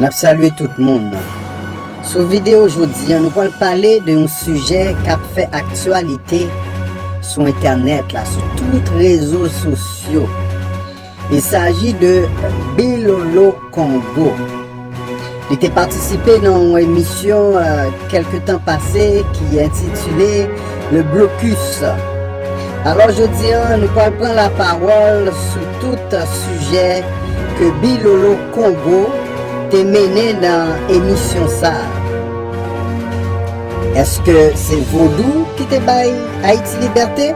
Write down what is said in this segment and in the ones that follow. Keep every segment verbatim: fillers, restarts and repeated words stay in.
N ap salye tout moun. Sou videyo jodi a, nou pral pale de yon sijè k ap fè aktyalite sou entènèt la, sou tout rezo sosyo. Il s'agit de Bilolo Kongo. Li te patisipe nan yon emisyon, euh, kèlke tan pase ki entitile Le Blocus. Alò, jodi a, nou pral pran lapawòl sou tout sijè ke Bilolo Kongo te mennen nan emisyon sa a. Èske se vodou ki te bay Ayiti libète?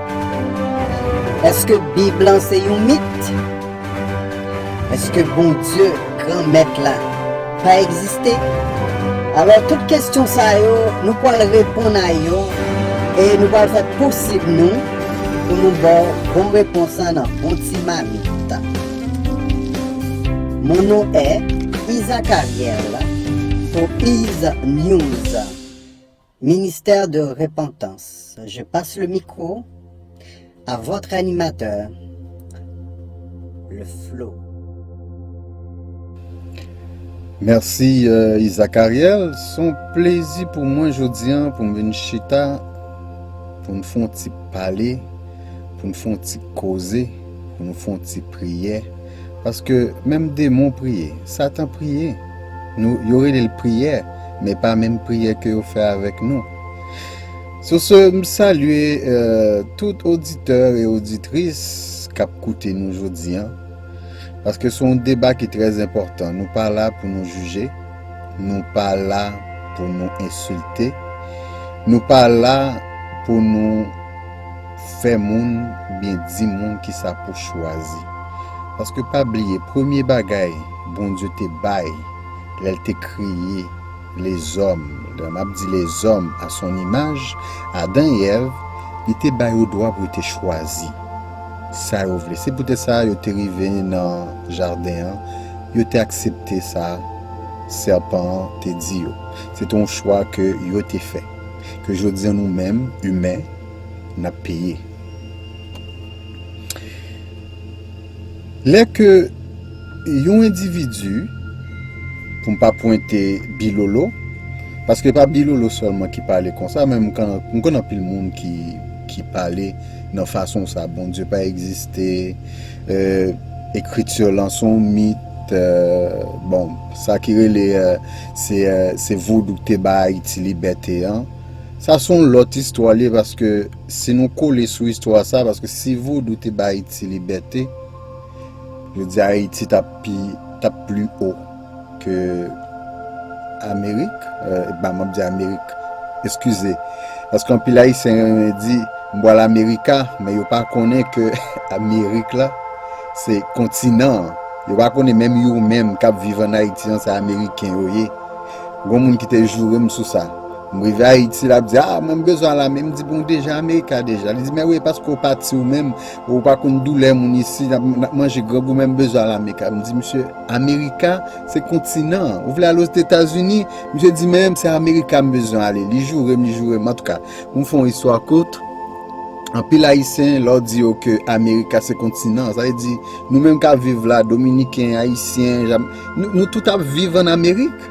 Èske Bib lan se yon mit? Èske Bondye, Granmèt la, pa egziste? Alò, tout kesyon sa yo, nou pral reponn a yo e nou pral fè posib nou pou nou ba w bon repons lan nan bon ti mamit. Mon nom est Isaac Ariel pour Is News, ministère de repentance. Je passe le micro à votre animateur, le Flo. Mèsi, euh, Isaac Ariel. Se yon plezi pou mwen jodi a pou m vin chita, pou n fè yon ti pale, pou n fè yon ti koze, pou n fè yon ti priyè. Paske menm demon priye, Satan priye. Nou, yo rele l priyè, men pa menm priyè ke yo fè avèk nou. Sou se, m salye, euh, tout oditè e oditris k ap koute nou jodi a. Paske se yon deba ki trè enpòtan. Nou pa la pou nou jije, nou pa la pou nou ensilte, nou pa la pou nou fè moun oubyen di moun kisa pou chwazi. Paske pa bliye, premye bagay Bondye te bay lè l te kreye lezòm, lè m ap di lezòm à son image, Adan e Èv, li te ba yo dwa pou yo te chwazi sa yo vle. Se poutèt sa yo te rive nan jaden an, yo te aksepte sa sèpan an te di yo. Se te yon chwa ke yo te fè, ke jodi a nou menm, imen, n ap peye. Lè ke yon endividi, pou m pa pwente Bilolo, paske pa Bilolo sèlman ki pale konsa, men m konn, m konn anpil moun ki, ki pale nan fason sa, Bondye pa egziste, euh, ekriti lan se yon mit, euh, bon, sa ki rele, euh, se, euh, se vodou ki te ba Ayiti libète an. Sa se yon lòt istwa li ye, paske si nou kole sou istwa sa, paske si vodou te ba Ayiti libète, jodi a Ayiti t ap pi, t ap pli wo ke Amerik, euh, ba m ap di Amerik, eskize, paske anpil Ayisyen renmen di, m pral Amerika, men yo pa konnen ke Amerik la, se kontinan an. Yo pa konnen menm yo menm k ap viv ann Ayiti an, se Ameriken yo ye. Gon moun ki te joure m sou sa. M rive Ayiti, l ap di, ah, mwen m bezwen al Ame-, m di, bon, w deja Amerika deja. Li di, men wi, paske w pati ou menm, ou pa konn doulè moun isi, n ap, n ap manje grangou, men m bezwen al Amerika. M di, misye, Amerika, se kontinan an. Ou vle al Ozetazini? Misye di, men se Amerika m bezwen ale. Li joure m, li joure m. Antouka, pou m fè yon istwa kout, anpil Ayisyen, lè w di yo ke Amerika se kontinan, sa vle di, nou menm k ap viv la, Dominiken, Ayisyen, Jam-, nou, nou tout ap viv ann Amerik.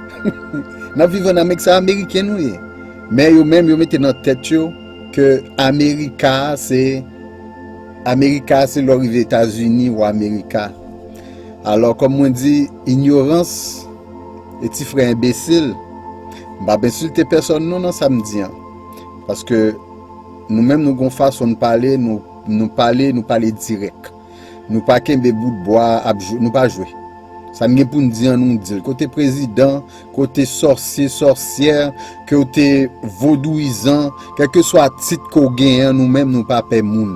N ap viv ann Amerik, se Ameriken nou ye. Men yo menm, yo mete nan tèt yo ke Amerika se, Amerika se lè w rive Etazini ou Amerika. Alò, kòm mwen di, inyorans e ti frè enbesil. M p ap ensilte pèsòn non nan sa m di an. Paske nou menm nou gon fason n pale, nou, nou pale, nou pale dirèk. Nou pa kenbe bout bwa ap jwe, nou pa jwe. Sa n gen pou n di an, nou di l. Kote prezidan, kote sòsye, sòsyè, ke w te vodouyizan, kèlkeswa tit ke w genyen an, nou menm nou pa pè moun.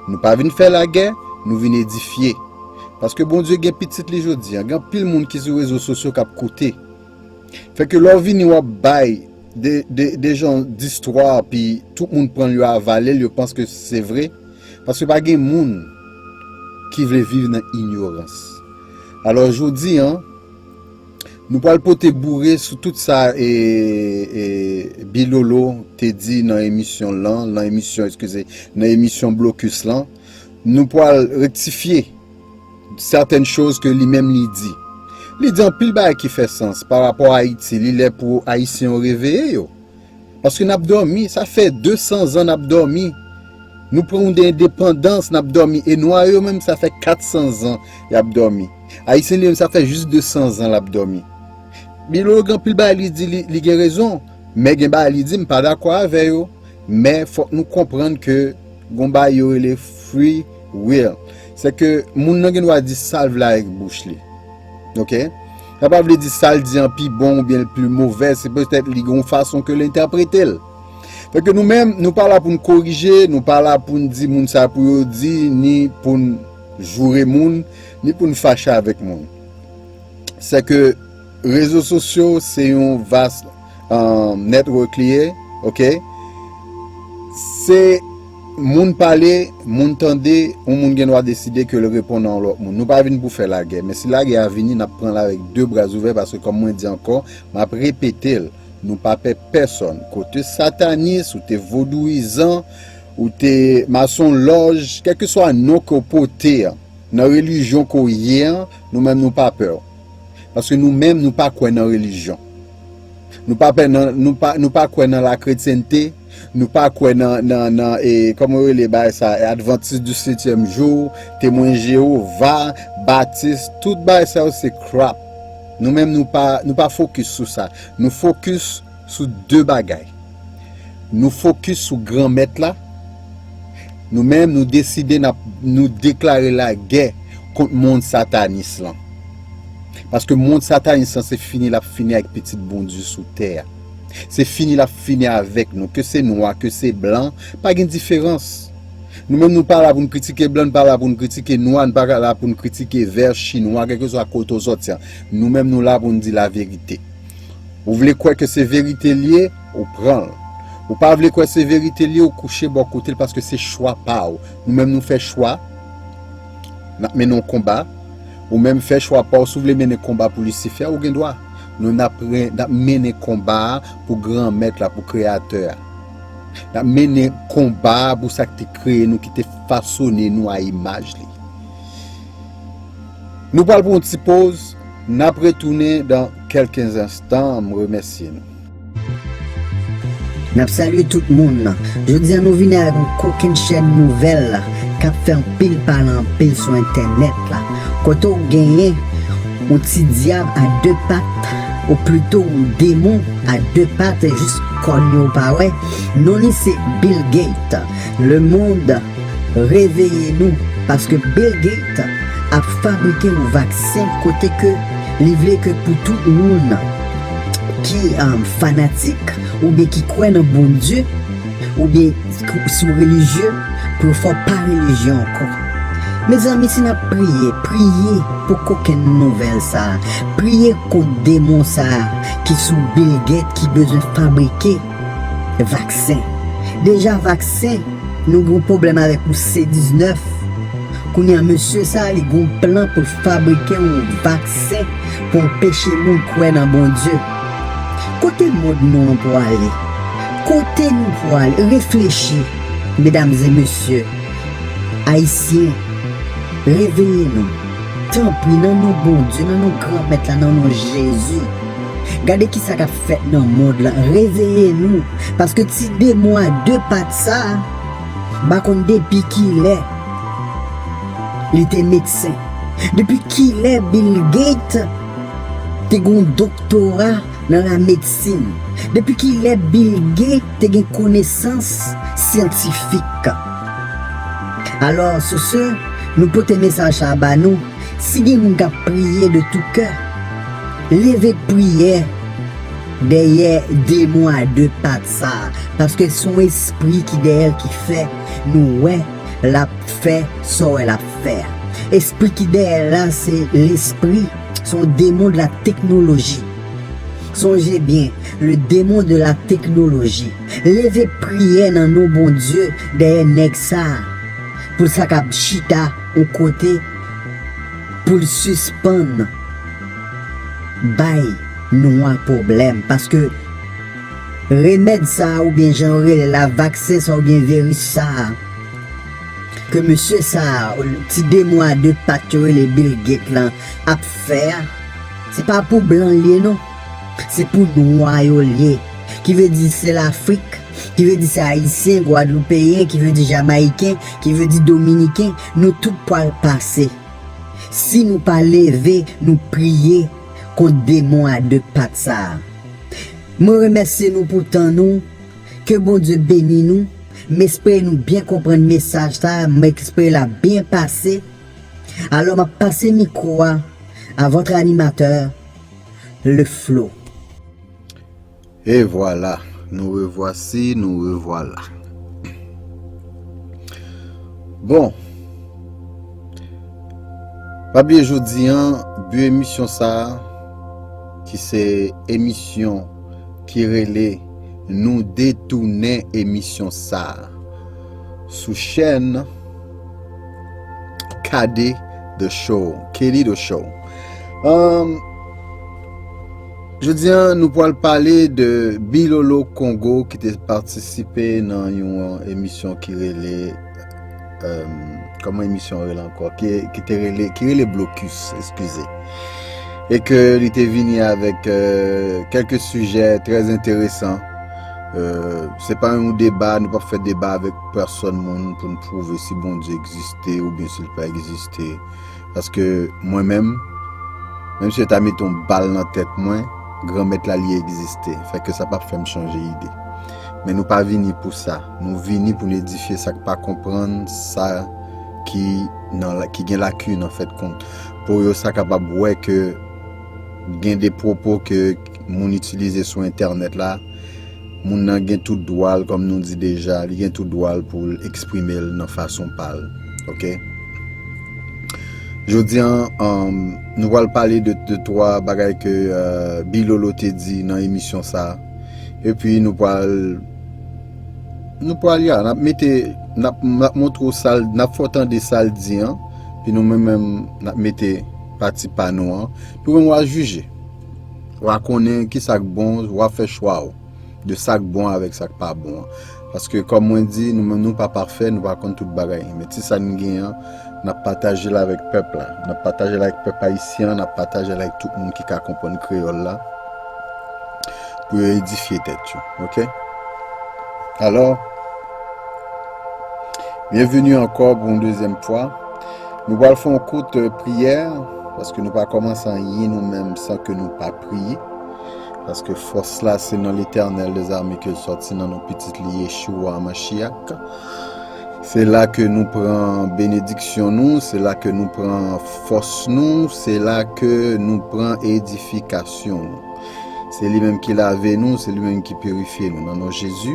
Nou pa vin fè lagè, nou vin edifye. Paske Bondye gen pitit li jodi an. Gen anpil moun ki sou rezo sosyo k ap koute. Fè ke lè w vini w ap bay de, de, de jan distwa, pi tout moun pran l, yo avale l, yo panse ke se vre. Paske pa gen moun ki vle viv nan inyorans. Alò, jodi an, nou pral pote boure sou tout sa e, e Bilolo te di nan emisyon lan, nan emisyon, eskize, nan emisyon Blokis lan. Nou pral rektifye sètèn choz ke li menm li di. Li di anpil bagay ki fè sans pa rapò a Ayiti, li lè pou Ayisyen yo reveye yo. Paske n ap dòmi, sa fè de san zan n ap dòmi. Nou pran yon de endepandans, n ap dòmi. E nwa yo menm, sa fè kat san zan y ap dòmi. Ayisyen li menm, sa fè jis de san zan l ap dòmi. Milo gen anpil bagay li di, li, li gen rezon. Men gen bagay li di, m pa dakò avè yo. Men fòk nou konprann ke gon bagay yo rele free will. Se ke moun nan gen dwa di sa l vle avèk bouch li. Oke? Sa pa vle di sa l di an pi bon oubyen l pi movè, se petèt li gen yon fason ke l entèprete l. Fè ke nou menm, nou pa la pou n korije, nou pa la pou n di moun sa pou yo di, ni pou n joure moun, ni pou n fache avèk moun. Se ke rezo sosyo se yon vas, um, network li ye, oke? Se moun pale, moun tande, yon moun gen dwa deside ke l reponn a yon lòt moun. Nou pa vin pou fè lagè, men si lagè a vini, n ap pran l avèk de bra ouvè, paske kòm mwen di ankò, m ap repete l, nou pa pè pèsòn. Ke w te satanis, ou te vodouyizan, ou te masonlòj, kèlkeswa non ke w pote an, nan relijyon ke w ye an, nou menm nou pa pè w. Paske nou menm nou pa kwè nan relijyon. Nou pa pè nan, nou pa, nou pa kwè nan lakretyente, nou pa kwè nan, nan, nan, e, kòman yo rele bagay sa, Adventiste du septième jour, Temwen Jewova, Batis, tout bagay sa yo se crap. Nou menm nou pa, nou pa fokis sou sa. Nou fokis sou de bagay. Nou fokis sou Granmèt la. Nou menm, nou deside n ap, nou deklare lagè kont mond satanis lan. Paske mond satanis lan, se fini l ap fini ak pitit Bondye sou tè a. Se fini l ap fini avèk nou. Ke se nwa, ke se blan, pa gen diferans. Nou menm, nou pa la pou n kritike blan, nou pa la pou n kritike nwa, nou pa la pou n kritike vè, chinwa, kèlkeswa kote w sòti an. Nou menm, nou la pou n di laverite. Ou vle kwè ke se verite l ye, ou pran l. Ou pa vle kwè se verite l ye, ou kouche bò kote l paske se chwa pa w. Nou menm nou fè chwa, n ap mennen yon konba. Ou menm fè chwa pa w, si w vle mennen konba pou Lisifè, ou gen dwa. Nou n ap re-, n ap mennen konba a pou Granmèt la, pou Kreyatè a. N ap mennen konba a pou sa k te kreye nou, ki te fasone nou a imaj li. Nou pral pran yon ti poz, n ap retounen dan kèlke enstan, m remèsye nou. N ap salye tout moun. Jodi a nou vini ak yon kokenn chèn nouvèl k ap fè anpil pale anpil sou entènèt la. Kote w genyen yon ti dyab a de pat, ou plito yon demon a de pat, jis kòn yo pa wè. Non li se Bill Gates. Le monde, reveye nou, paske Bill Gates ap fabrike yon vaksen kote ke li vle ke pou tout moun ki, um, fanatik oubyen ki kwè nan Bondye oubyen sou relijye, pou yo fè w pa relijye ankò. Mezanmi, si n ap priye, priye pou kokenn nouvèl sa a. Priye kont demon sa a ki sou Bill Gates ki bezwen fabrike vaksen. Deja vaksen, nou gen yon pwoblèm avèk yon C diznèf. Kounye a, mesye sa a, li gen yon plan pou l fabrike yon vaksen pou anpeche moun kwè nan Bondye. Kote mond nou an pwale? Kote nou pwale? Reflechi, medam e mesye ayisyen, reveye nou. Tanpri, nan non Bondye, nan non Granmèt la, nan non Jezi. Gade kisa k ap fèt nan mond lan. Reveye nou. Paske ti demon a de pat sa a, m pa konn depi kilè li te medsen. Depi kilè Bill Gates te gen yon doktora nan lamedsin? Depi kilè Bill Gates te gen konesans syantifik? Alò, sou se, nou pote mesaj sa a ba nou. Si gen moun k ap priye de tou kè, leve priyè dèyè demon a de pat sa a, paske se yon espri ki dèyè l ki fè nou wè l ap fè sa w wè l ap fè a. Espri ki dèyè l la, se lespri, se yon demon de la teknoloji. Sonje byen, le démon de la technologie. Leve priyè nan non Bondye dèyè nèg sa a, pou l sa k ap chita yon kote, pou l sispann bay nou an pwoblèm, paske remèd sa a, oubyen jan yo rele l la, vaksen sa a, oubyen viris sa a, ke mesye sa a, ti demon a de pat yo rele Bill Gates lan, ap fè a, Se pa pou blan l ye non. Se pou nwa yo l ye. Ki vle di se Lafrik, ki vle di se Ayisyen, Gwadloupeyen, ki vle di Jamayiken, ki vle di Dominiken, nou tout pral pase. Si nou pa leve, nou priye kont demon a de pat sa a. Mwen remèsye nou pou tan nou. Ke Bondye beni nou. M espere nou byen konprann mesaj sa a. M espere l ap byen pase. Alò, m ap pase mikwo a a votre animateur, Le Flo. E vwala, nou revwasi, nou revwala. Bon, pa bliye jodi an, bi emisyon sa a, ki se emisyon ki rele Nou detounen emisyon sa a sou chèn K D The Show, Kelly The Show. Um, Jodi an, nou pral pale de Bilolo Kongo ki te patisipe nan yon emisyon ki rele, um, kòman emisyon rele ankò? Ki, ki te rele, ki rele Blokis, eskize. E ke li te vini avèk, euh, kèlke sijè trè enteresan. Euh, se pa yon deba, nou p ap fè deba avèk pèsòn moun pou n pwouve si Bondye egziste oubyen si l pa egziste. Paske mwen menm, menm si yo ta mete yon bal nan tèt mwen, Granmèt la li egziste. Fè ke sa p ap fè m chanje ide. Men nou pa vini pou sa. Nou vini pou n edifye sa k pa konprann, sa ki nan, ki gen lakin, an fèt kont. Pou yo sa kapab wè ke gen de pwopo ke moun itilize sou entènèt la, moun nan gen tout dwa l, kòm nou di deja, li gen tout dwa l pou l eksprime l nan fason pa l. Oke? Jodi an, um, nou pral pale de, de twa bagay ke, euh, Bilolo te di nan emisyon sa a. Epi nou pral, nou pral ya, n ap mete, n ap, n ap montre w sa l, n ap fè w tande sa l di an. Pi nou menm menm, n ap mete pati pa nou an. Pi ou menm w a jije. W a konnen ki sa k bon, w a fè chwa w de sa k bon avèk sa k pa bon an. Paske kòm mwen di, nou menm nou pa pafè, nou pa konn tout bagay. Men ti sa n gen an, n ap pataje l avèk pèp la. N ap pataje l avèk pèp ayisyen an, n ap pataje l avèk tout moun ki ka konprann kreyòl la. Pou yo edifye tèt yo, oke? Alò, byenveni ankò pou yon dezyèm fwa. Nou pral fè yon kout, euh, priyè, paske nou pa kòmanse anyen nou menm san ke nou pa priye. Paske fòs la se nan Letènèl dèzame ke l sòti, nan non pitit li Yeshua Mashiach. Se la ke nou pran benediksyon nou, se la ke nou pran fòs nou, se la ke nou pran edifikasyon nou. Se li menm ki lave nou, se li menm ki pirifye nou. Nan non Jezi,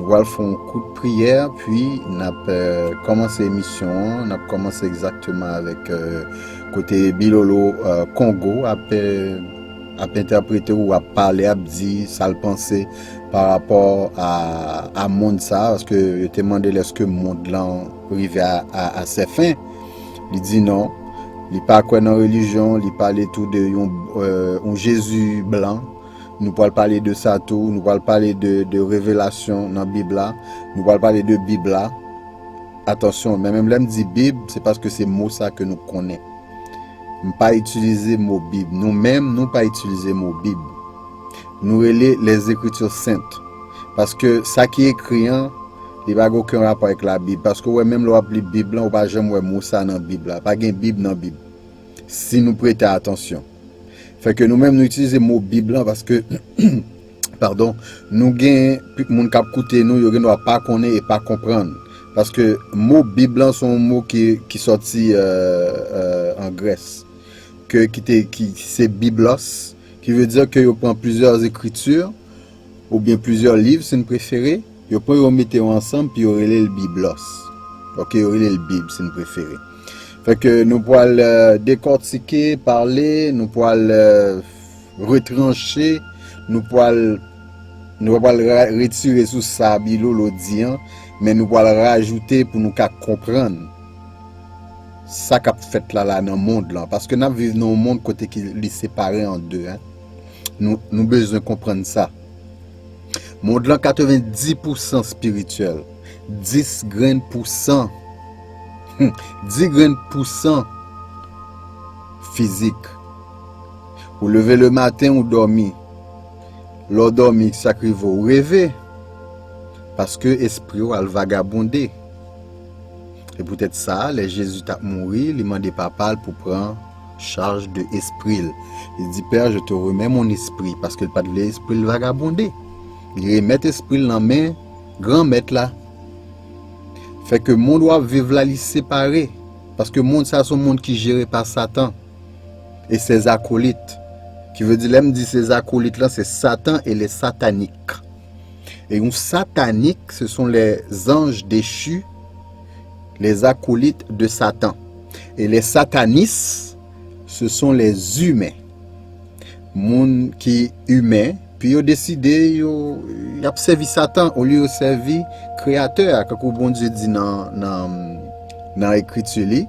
nou pral fè yon kout priyè, pi n ap, euh, kòmanse emisyon an. N ap kòmanse egzakteman avèk, euh, kote Bilolo, euh, Kongo ap, euh, ap entèprete ou ap pale, ap di sa l panse pa rapò a, a mond sa a, paske yo te mande l èske mond lan rive a, a, a sè fen. Li di non. Li pa kwè nan relijyon, li pale tou de yon, euh, yon Jezi blan. Nou pral pale de sa tou, nou pral pale de, de revelasyon nan Bib la, nou pral pale de Bib la. Atansyon, men menm lè m di Bib, se paske se mo sa ke nou konnen. M pa itilize mo Bib. Nou menm, nou pa itilize mo Bib. Nou rele les Écritures Saintes. Paske sa ki ekri an, li pa gen okenn rapò avèk Labib. Paske ou wè, menm lè w ap li Bib lan, ou pa janm wè mo sa nan Bib la. Pa gen Bib nan Bib. Si nou prete atansyon. Fè ke nou menm, nou itilize mo Bib lan paske, padon, nou gen pi-, moun k ap koute nou, yo gen dwa pa konnen e pa konprann. Paske mo Bib lan se yon mo ki, ki sòti, euh, euh, an Grès. Ke, ki te, ki, ki se Biblos, ki vle di ke yo pran plizyè ekriti, oubyen plizyè liv, si n prefere, yo pran yo mete yo ansanm, pi yo rele l Biblos. Oke, yo rele l Bib, si n prefere. Fè ke nou pral, euh, dekòtike, pale, nou pral, euh, retranche, nou pral, nou pral ra-, retire sou sa Bilolo di an, men nou pral rajoute pou nou ka konprann sa k ap fèt la, la nan mond lan. Paske n ap viv nan yon mond kote ki li separe an de, en. Nou, nou bezwen konprann sa. Mond lan katrevenndis pousan espirityèl, dis grenn pousan, dis grenn pousan fizik. Ou leve le maten, ou dòmi. Lè w dòmi, sa k rive w, ou reve. Paske espri w al vagabonde. E poutèt sa, lè Jezi t ap mouri, li mande Papa l pou pran chaj de espri l. Li di, Père, je te remets mon esprit, paske l pa t vle espri l vagabonde. Li remèt espri l nan men Granmèt la. Fè ke mond w ap viv la, li separe. Paske mond sa, se yon mond ki jere pa Satan e ses acolytes. Ki vle di, lè m di ses acolytes lan, se Satan e les sataniques. Et yon satanik, ce sont les anges déchus, les acolytes de Satan. Et les satanistes, ce sont les humains. Moun ki imen, pi yo deside yo y ap sèvi Satan olye yo sèvi Kreyatè a, kankou Bondye di nan, nan, nan ekriti li.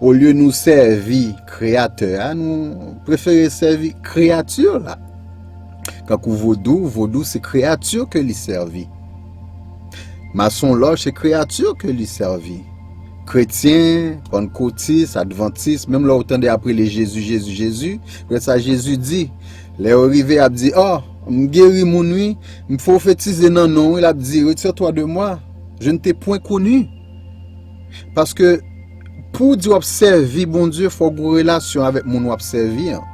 Olye nou sèvi Kreyatè a, nou prefere sèvi kreyati la. Kankou vodou, vodou se kreyati ke li sèvi. Masonlòj se kreyati ke li sèvi. Kretyen, pannkotis, advantis, menm lè w tande ap rele Jezi, Jezi, Jezi, se sa Jezi di. Lè yo rive, y ap di, oh, m geri moun wi, m pwofetize nan non w, l ap di, retire-toi de moi, je ne t'ai point connu. Paske pou w di w ap sèvi Bondye, fò w gen yon relasyon avèk moun w ap sèvi an.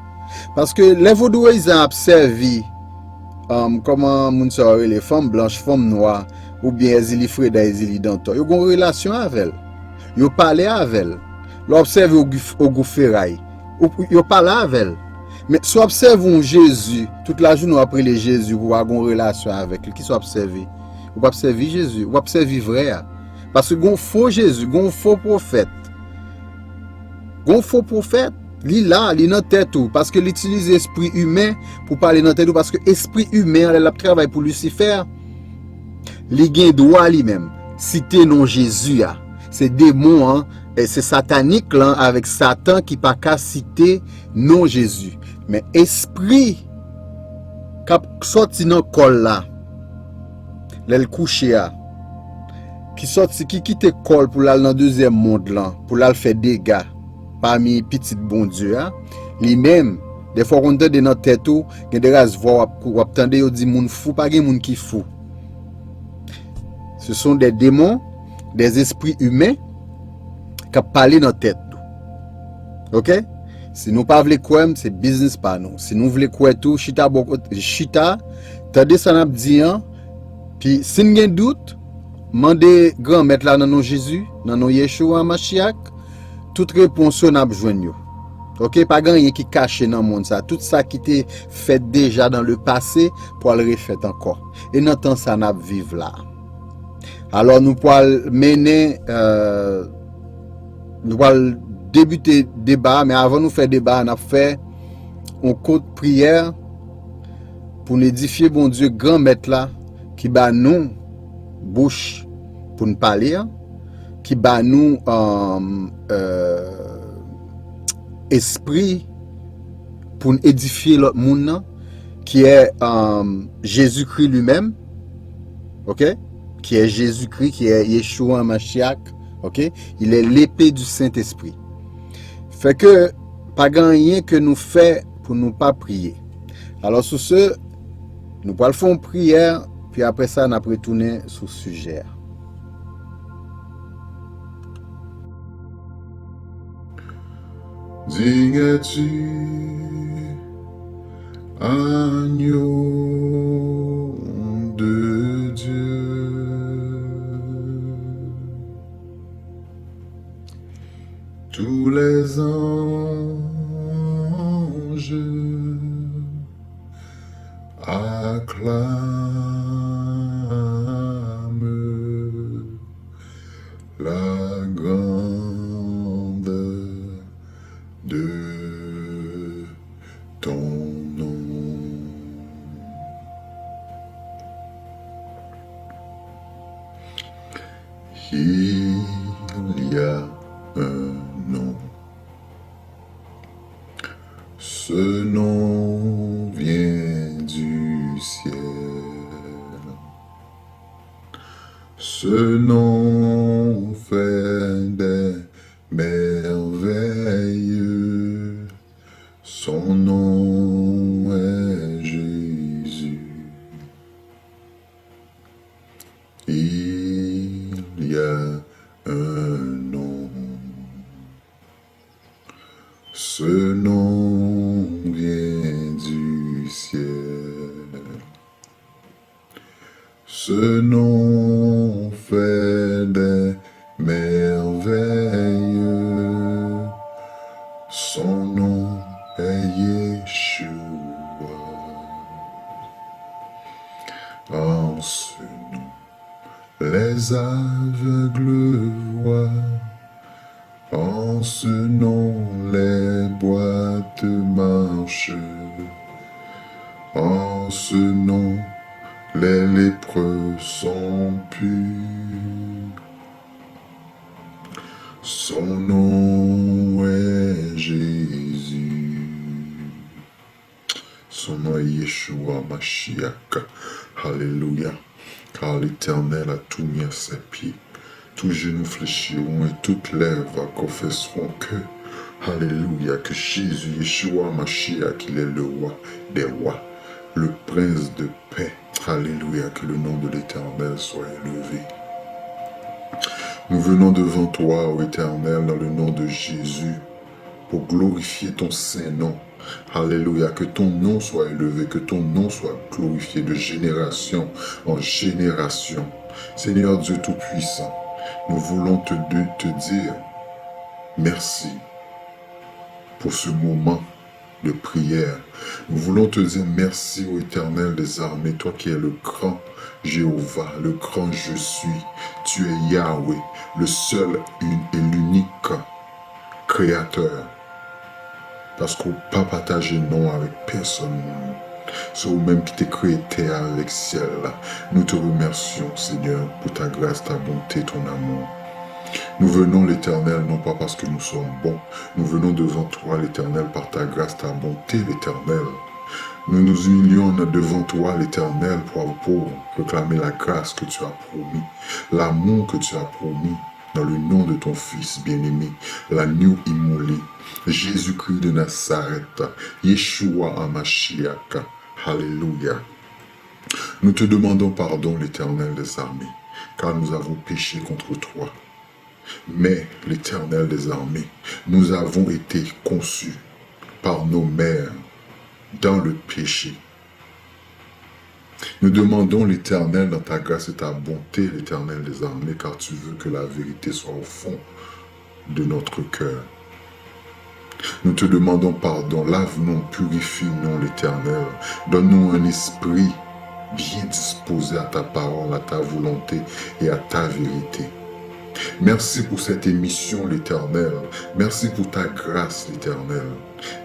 Paske lè vodouyizan ap sèvi, um, kòman moun sa yo rele, fanm blanch, fanm nwa, oubyen Èzili Freda, Èzili Dantò, yo gen yon relasyon avè l. Yo pale avè l. Lè w ap sèvi Ogou, Ogou Feray, ou, yo pale avè l. Men si w ap sèvi yon Jezi, tout lajounen w ap rele Jezi pou w pa gen yon relasyon avèk li, kisa w ap sèvi? Ou p ap sèvi Jezi, w ap sèvi vrè a. Paske gen yon fo Jezi, gen yon fo pwofèt. Gen yon fo pwofèt, li la, li nan tèt ou, paske li itilize espri imen pou pale nan tèt ou, paske espri imen an, lè l ap travay pou Lisifè, li gen dwa li menm site non Jezi a. Se demon an, e se satanik lan avèk Satan ki pa ka site non Jezi. Men espri k ap sòti nan kò l la, lè l kouche a, ki sòti, ki kite kò l pou l al nan dezyèm mond lan, pou l al fè dega pami pitit Bondye a, li menm, dèfwa w konn tande nan tèt ou, gen de ras vwa w ap, w ap tande yo di moun fou, pa gen moun ki fou. Ce sont des démons, des esprits humains k ap pale nan tèt nou. Oke? Si nou pa vle kwè m, se biznis pa nou. Si nou vle kwè tou, chita bò kote, chita, tande sa n ap di an, pi si n gen dout, mande Granmèt la nan non Jezi, nan non Yeshua Mashiach, tout repons yo n ap jwenn yo. Oke? Pa gen anyen ki kache nan mond sa. Tout sa ki te fèt deja dans le passé pral refèt ankò. E nan tan sa n ap viv la. Alò, nou pral mennen, euh, nou pral debite deba, men avan nou fè deba, n ap fè yon kout priyè pou n edifye Bondye, Granmèt la, ki ba nou bouch pou n pale an, ki ba nou, euh, euh, espri pou n edifye lòt moun nan, qui est, euh, Jésus-Christ lui-même, ok? Qui est Jésus-Christ, qui est Yeshua Mashiach, ok? Il est l'épée du Saint-Esprit. Fè ke pa gen anyen ke nou fè pou nou pa priye. Alò, sou se, nou pral fè yon priyè, pi apre sa, n ap retounen sou sijè a. Digne es-tu, agneau de Dieu. Tous les anges acclament la grandeur de ton nom. Il y a un nom. Ce nom vient du ciel. Ce nom fait des merveilles. Son nom Il y a un nom. Ce nom vient du ciel. Ce nom fait des merveilles. Son nom est Yeshua. En ce nom, les aveugles voient. En ce nom, les boîtes marchent. En ce nom, les lépreux sont purs. Son nom est Jésus. Son nom est Yeshua Mashiach. Alelouya. Kar l'Éternel a tout mis à ses pieds. Tous genoux fléchiront et toutes lèvres confesseront que, Alléluia, que Jésus, Yeshua Mashiach, il est le roi des rois, le prince de paix. Alléluia, que le nom de l'Éternel soit élevé. Nous venons devant toi, ô Éternel, dans le nom de Jésus, pour glorifier ton saint nom. Alléluia, que ton nom soit élevé, que ton nom soit glorifié de génération en génération. Seigneur Dieu Tout-Puissant, nous voulons te, de- te dire merci pour ce moment de prière. Nous voulons te dire merci, ô Éternel des armées, toi qui es le grand Jéhovah, le grand Je suis. Tu es Yahweh, le seul et l'unique Créateur. Paske w pa pataje non avèk pèsonn moun. Se ou menm ki te kreye tè a avèk syèl la. Nou te remèsye w, Senyè, pour ta grâce, ta bonté, ton amour. Nous venons, l'Éternel, non pas parce que nous sommes bons. Nous venons devant toi, l'Éternel, par ta grâce, ta bonté, l'Éternel. Nous nous humilions devant toi, l'Éternel, pour, pour réclamer la grâce que tu as promis, l'amour que tu as promis, dans le nom de ton Fils bien-aimé, l'agneau immolé, Jésus-Christ de Nazareth, Yeshua HaMashiach. Alléluia. Nous te demandons pardon, l'Éternel des armées, car nous avons péché contre toi. Mais, l'Éternel des armées, nous avons été conçus par nos mères dans le péché. Nous demandons, l'Éternel, dans ta grâce et ta bonté, l'Éternel des armées, car tu veux que la vérité soit au fond de notre cœur. Nous te demandons pardon, lave-nous, purifie-nous, l'Éternel. Donne-nous un esprit bien disposé à ta parole, à ta volonté et à ta vérité. Merci pour cette émission, l'Éternel. Merci pour ta grâce, l'Éternel.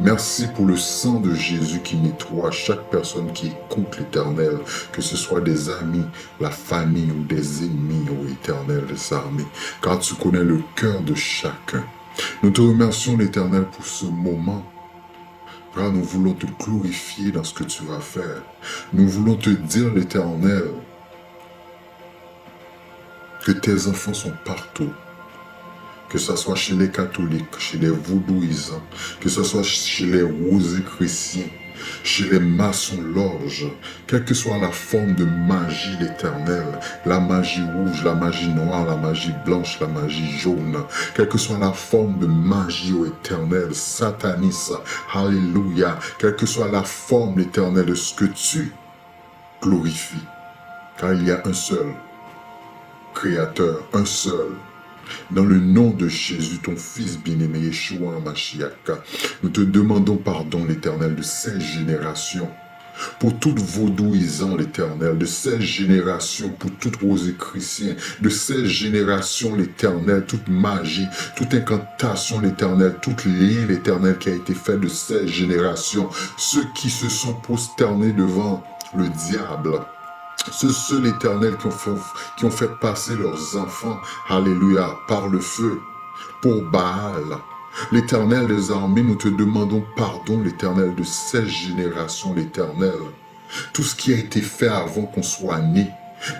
Merci pour le sang de Jésus qui nettoie chaque personne qui écoute, l'Éternel, que ce soit des amis, la famille ou des ennemis, ô Éternel des armées, car tu connais le cœur de chacun. Nous te remercions, l'Éternel, pour ce moment. Père, nous voulons te glorifier dans ce que tu vas faire. Nous voulons te dire, l'Éternel, que tes enfants sont partout. Que ce soit chez les catholiques, chez les vodouisants, que ce soit chez les rosicruciens, chez les maçons-loges, quelle que soit la forme de magie, l'Éternel, la magie rouge, la magie noire, la magie blanche, la magie jaune, quelle que soit la forme de magie, ô Éternel, sataniste, alléluia, quelle que soit la forme, l'Éternel, de ce que tu glorifies, car il y a un seul Créateur, un seul. Dans le nom de Jésus, ton Fils bien-aimé, Yeshua HaMashiach, nous te demandons pardon, l'Éternel, de ces générations. Pour tout vodouisant, l'Éternel, de ces générations, pour tout rosicrucien, de ces générations, l'Éternel, toute magie, toute incantation, l'Éternel, tout lien, l'Éternel, qui a été fait de ces générations, ceux qui se sont prosternés devant le diable, ceux, ceux, l'Éternel, qui ont fait, qui ont fait passer leurs enfants, alléluia, par le feu, pour Baal. L'Éternel des armées, nous te demandons pardon, l'Éternel, de ces générations, l'Éternel. Tout ce qui a été fait avant qu'on soit né.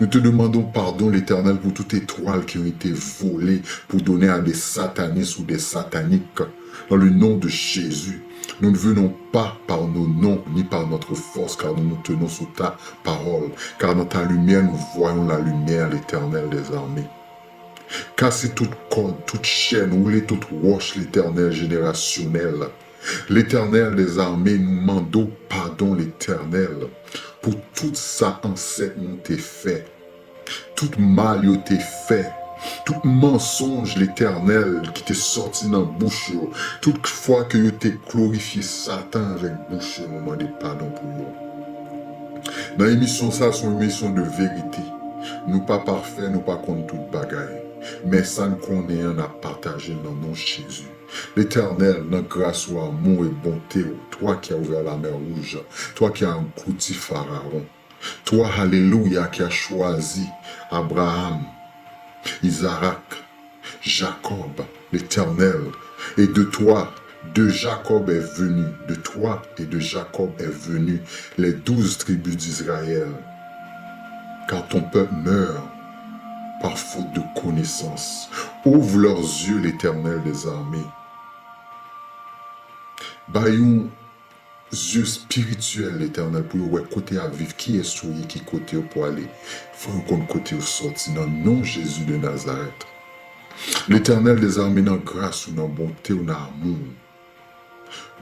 Nous te demandons pardon, l'Éternel, pour toute étoile qui a été volée pour donner à des satanistes ou des sataniques Dans le nom de Jésus, nous ne venons pas par nos noms ni par notre force, car nous nous tenons sous ta parole, car dans ta lumière nous voyons la lumière, l'Éternel des armées. Kase tout kòd, tout chèn, woule tout wòch, Letènèl, jenerasyonèl. Letènèl dèzame, nou mande w padon, Letènèl, pou tout sa ansèt nou te fè. Tout mal yo te fè. Tout mansonj, Letènèl, ki te sòti nan bouch yo. Tout fwa ke yo te glorifye Satan avèk bouch yo, nou mande padon pou yo. Nan emisyon sa, se yon emisyon de verite. Nou pa pafè, nou pa konn tout bagay. Men sa n konnen an, n ap pataje l nan non Jezi. Letènèl, nan gras ou, amou e bonte ou, toi qui as ouvert la mer Rouge, toi qui as englouti Pharaon, toi, alléluia, qui as choisi Abraham, Isaac, Jacob, l'Éternel, et de toi, de Jacob est venu, de toi et de Jacob est venu les douze tribus d'Israël. Car ton peuple meurt par faute de connaissance. Ouvre leurs yeux, l'Éternel des armées. Ba yo zye espirityèl, Letènèl, pou yo wè kote y ap viv, kiyès yo ye, ki kote yo pwale. Fò yo konn kote yo sòti, nan non Jezi de Nazarèt. Letènèl dèzame, nan gras ou, nan bonte w, nan amou w,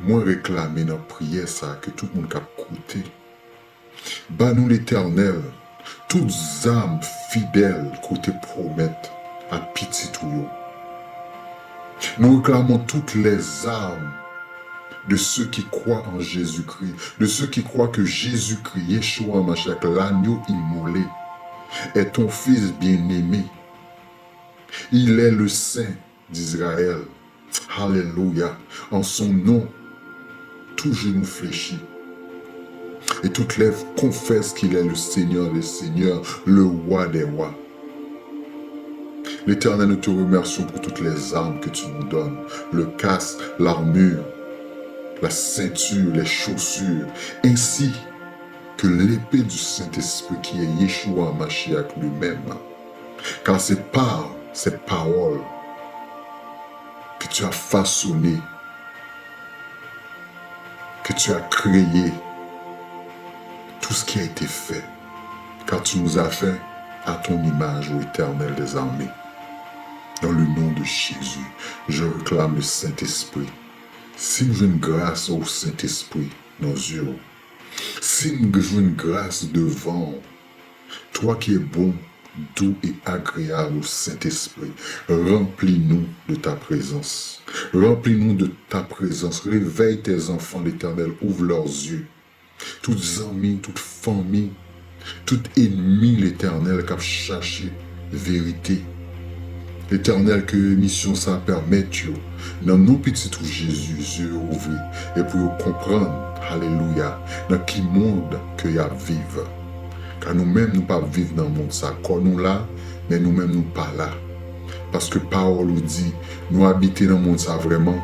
mwen reklame nan priyè sa a ke tout moun k ap koute, ba nou, Letènèl, tout zam fidèl ke w te pwomèt a pitit ou yo. Nous réclamons toutes les armes de ceux qui croient en Jésus-Christ, de ceux qui croient que Jésus-Christ, Yeshua Mashiach, l'agneau immolé, est ton Fils bien-aimé. Il est le Saint d'Israël. Alléluia. En son nom, tout genou fléchit. Et toute lèvre confesse qu'il est le Seigneur des seigneurs, le Roi des rois. L'Éternel, nous te remercions pour toutes les armes que tu nous donnes, le casque, l'armure, la ceinture, les chaussures, ainsi que l'épée du Saint-Esprit qui est Yeshua Mashiach lui-même. Car c'est par cette parole que tu as façonné, que tu as créé tout ce qui a été fait, car tu nous as fait à ton image, ô Éternel des armées. Dans le nom de Jésus, je réclame le Saint-Esprit. Si m jwenn gras, ô Sentespri, nan zye w, si m jwenn gras devan w, toi qui es bon, doux et agréable, ô Sentespri, remplis-nous de ta présence. Remplis-nous de ta présence. Réveille tes enfants, l'Éternel, ouvre leurs yeux. Tout zanmi, tout fanmi, tout ènmi, Letènèl, k ap chache verite. Letènèl, ke emisyon sa a pèmèt yo, nan non Pitit ou Jezi, zye yo ouvri, e pou yo konprann, alelouya, nan ki mond ke y ap viv. Ka nou menm, nou p ap viv nan mond sa. Kò nou la, men nou menm, nou pa la. Paske pawòl ou di, nous habitons dans le monde, ça vraiment,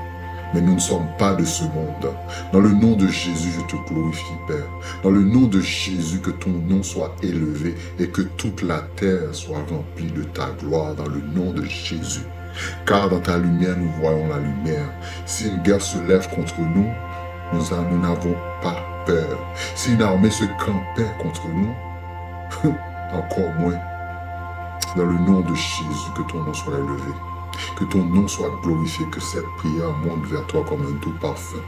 mais nous ne sommes pas de ce monde. Dans le nom de Jésus, je te glorifie, Père. Dans le nom de Jésus, que ton nom soit élevé et que toute la terre soit remplie de ta gloire, dans le nom de Jésus. Car dans ta lumière, nous voyons la lumière. Si une guerre se lève contre nous, nous a- nous n'avons pas peur. Si une armée se campait contre nous, encore moins. Dans le nom de Jésus, que ton nom soit élevé, que ton nom soit glorifié, que cette prière monte vers toi comme un doux parfum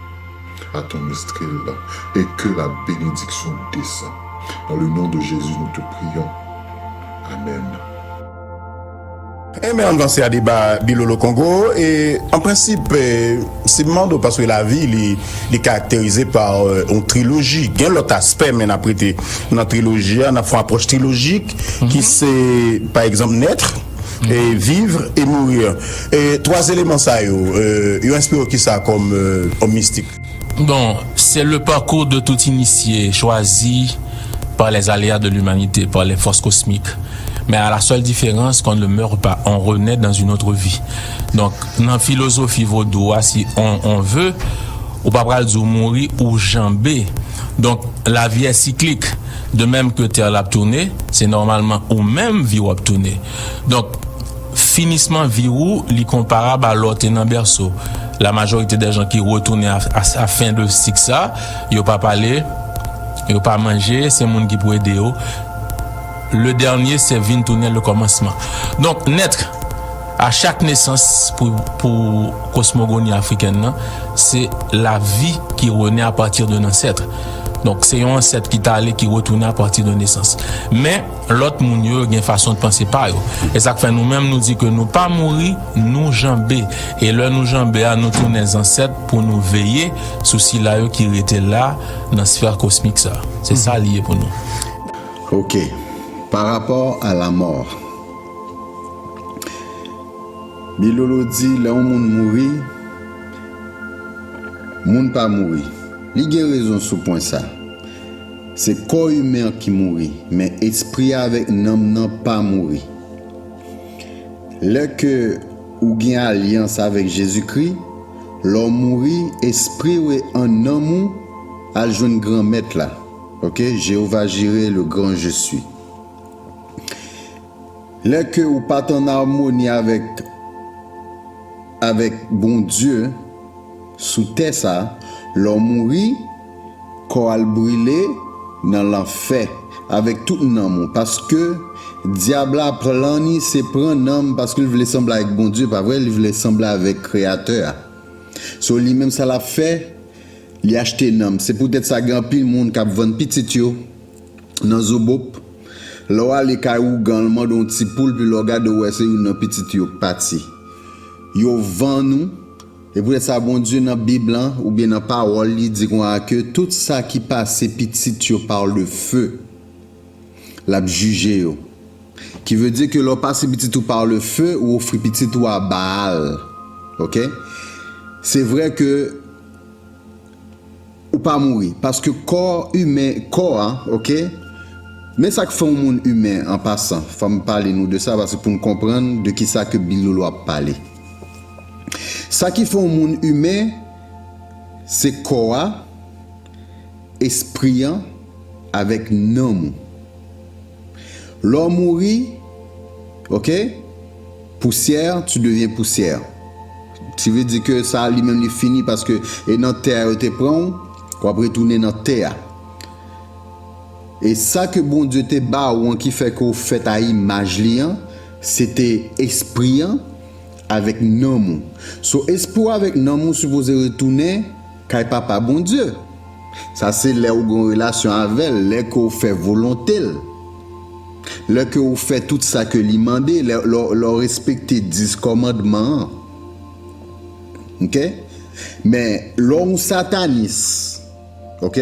à ton nostril, et que la bénédiction descend. Dans le nom de Jésus, nous te prions. Amen. Enben, ann vanse a deba Bilolo Kongo. E, an prensip, e, si m mande w, paske lavi, li, li karakterize pa, e, yon triloji. Gen lòt aspè, men n ap rete nan triloji a, n ap fè yon apwòch trilojik, ki se, pa egzanp, naître, e, vivre et mourir. E twa eleman sa yo, e, yo enspire w kisa kòm, e, òm mistik? Bon, c'est le parcours de tout initié choisi par les aléas de l'humanité, par les forces cosmiques. Mais à la seule différence qu'on ne meurt pas, on renaît dans une autre vie. Donk, nan filozofi vodou a, si on, on veut, ou pa pral di w mouri, ou janbe. Donk, lavi est cyclique. De même que tè la ap tounen, se nòmalman ou menm vi w ap tounen. Donk, finisman vi ou, li konparab a lè w te nan bèso. La majorité des gens ki retounen a, a, a fen de sik sa, yo pa pale, yo pa manje, se moun ki pou ede yo. Le dernier, c'est vin tounen le commencement. Donk, naître, à chaque naissance, pou, pou kosmogoni afrikèn nan, se lavi ki rene à partir de ancêtres. Donk, se yon ansèt ki t ale, ki retounen à partir de naissance. Men, lòt moun yo gen fason de panse pa yo. E sa k fè nou menm, nou di ke nou pa mouri, nou janbe. E lè nou janbe a, nou tounen zansèt pou nou veye sou sila yo ki rete la nan sfè kosmik sa. Se sa li ye pou nou. Ok. Par rapport à la mort. Bilolo di lè yon moun mouri, moun pa mouri. Li gen rezon sou pwen sa. Se kò imen an ki mouri, men espri a avèk nanm nan pa mouri. Lè ke ou gen alyans avèk Jezikri, lè w mouri, espri w e an nanm ou al jwenn Granmèt la. Ok, Jewova Jire, le grand je suis. Lè ke ou pa t an amoni avèk avèk Bondye sou tè sa, lè w mouri, kò al brile nan lanfè avèk tout nanm ou, paske dyab la plan li se pran nanm paske l vle sanble avèk Bondye, pa vre, li vle sanble avèk Kreyatè a. So li menm sa l ap fè, li achte nanm. Se poutèt sa gen anpil moun k ap vann pitit yo nan Zobop. Lè w ale kay ougan, l mande w yon ti poul, pi lè w gade w wè se youn nan pitit yo k pati. Yo vann ou. E poutèt sa Bondye nan Bib lan oubyen nan pawòl li di konsa ke tout sa ki pase pitit yo par le feu, l ap jije yo. Ki vle di ke lè w pase pitit ou par le feu, ou ofri pitit ou a Baal. Ok? Se vre ke ou pa mouri. Paske kò imen, kò a, ok? Men sa k fè yon moun imen an pasan, fò m pale nou de sa paske pou n konprann de kisa ke Bilolo ap pale. Sa ki fè yon moun imen, se kò a, espri an, avèk nanm ou. Lè w mouri, ok, pousyè, tu deviens poussière. Ki vle di ke sa li menm li fini paske e nan tè a yo te pran w, w ap retounen nan tè a. E sa ke Bondye te ba ou an ki fè ke w fèt a imaj li an, se te espri an avèk nanm ou. So espri w avèk nanm ou sipoze retounen kay Papa Bondye. Sa se lè ou gen yon relasyon avè l, lè ke w fè volonte l. Lè ke w fè tout sa ke li mande, lè, lè, lè w respekte dis kòmandman an. Ok? Men, lè w yon satanis, ok?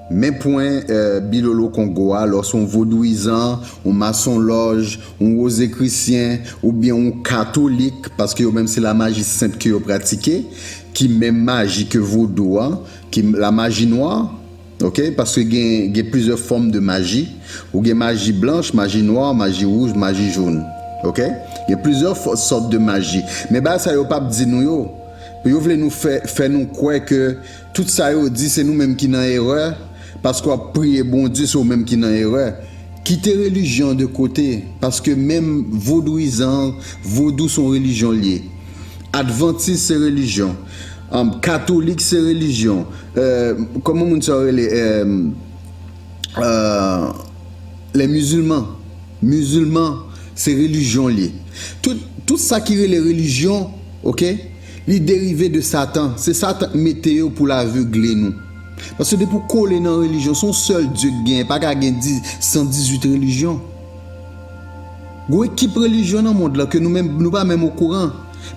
Men pwen eh, Bilolo Kongo a, lè w se yon vodouyizan, yon masonlòj, yon wozekrisyen, oubyen yon katolik, paske yo menm se lamaji sent ke yo pratike, ki menm maji ke vodou an, ki lamaji nwa, ok? Paske gen, gen plizyè fòm de maji. Ou gen maji blanch, maji nwa, maji wouj, maji jòn. Ok? Gen plizyè fò- sòt de maji. Men bagay sa yo p ap di nou yo. Yo vle nou fè, fè nou kwè ke tout sa yo di se nou menm ki nan erè. Paske w ap priye Bondye, se ou menm ki nan erè. Kite relijyon de kote. Paske menm vodouyizan, vodou se yon relijyon l ye. Advantis se relijyon. Katolik se relijyon. Kòman moun sa yo rele? Les musulmans. Mizilman se relijyon l ye. Tout, tout sa ki rele relijyon, ok, li derive de Satan. Se Satan k mete yo pou l avegle nou. Paske depi w kole nan relijyon, se yon sèl Dye k genyen, pa ka gen san dizuit relijyon. Gwo ekip relijyon nan mond lan ke nou menm nou pa menm okouran.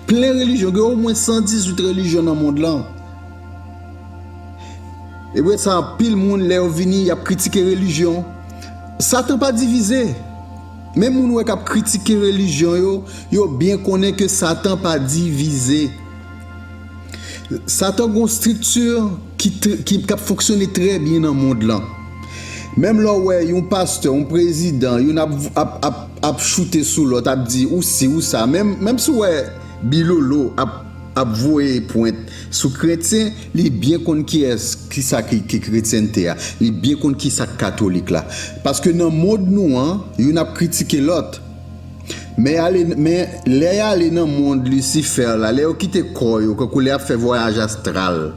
Plen relijyon, gen omwen san dizuit relijyon nan mond lan. E pou sa anpil moun lè yo vini y ap kritike relijyon. Satan pa divize. Menm moun ou wè k ap kritike relijyon yo, yo byen konnen ke Satan pa divize. Satan gen yon estrikti ki, ki, k ap fonksyone trè byen nan mond lan. Menm lè w wè yon pastè, yon prezidan, youn ap, ap, ap, ap choute sou lòt, ap di ou si ou sa. Menm, menm si w wè Bilolo ap, ap voye pwent sou kretyen, li byen konn kiyès, kisa ki, ki kretyènte a. Li byen konn kisa k katolik la. Paske nan mond nou an, youn ap kritike lòt. Men y ale, men lè y ale nan mond Lisifè la, lè yo kite kò yo, kankou lè y ap fè vwayaj astral,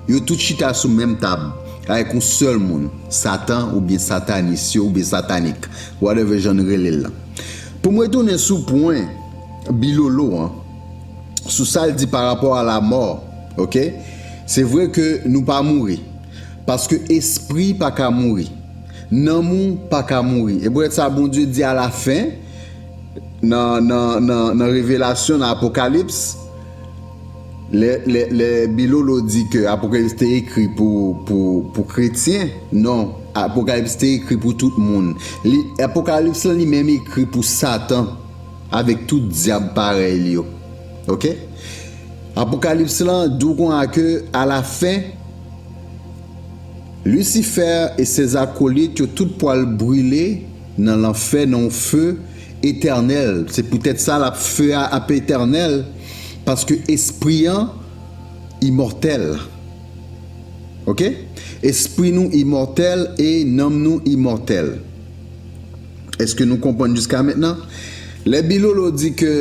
yo tout chita sou menm tab, avèk yon sèl moun, Satan oubyen satanis yo, oubyen satanik, whatever jan n rele l lan. Pou m retounen sou pwen Bilolo an, sou sa l di pa rapò a lamò, oke? Se vre ke nou pa mouri, paske espri pa ka mouri, nanm ou pa ka mouri. E poutèt sa Bondye di alafen, nan, nan, nan, nan Revelasyon, nan Apokalips, lè, lè, lè Bilolo di ke Apokalips te ekri pou, pou, pou kretyen, non, Apokalips te ekri pou tout moun. Li, Apokalips lan li menm ekri pou Satan avèk tout dyab parèy li yo. Oke? Apokalips lan di w konsa ke alafen, Lisifè e ses acolytes yo tout pwal brile nan lanfè, nan yon fe etènèl. Se poutèt sa l ap, fe a ap etènèl, paske espri an imòtèl. Oke? Espri nou imòtèl e nanm nou imòtèl. Èske nou konprann jiska mentnan? Lè Bilolo di ke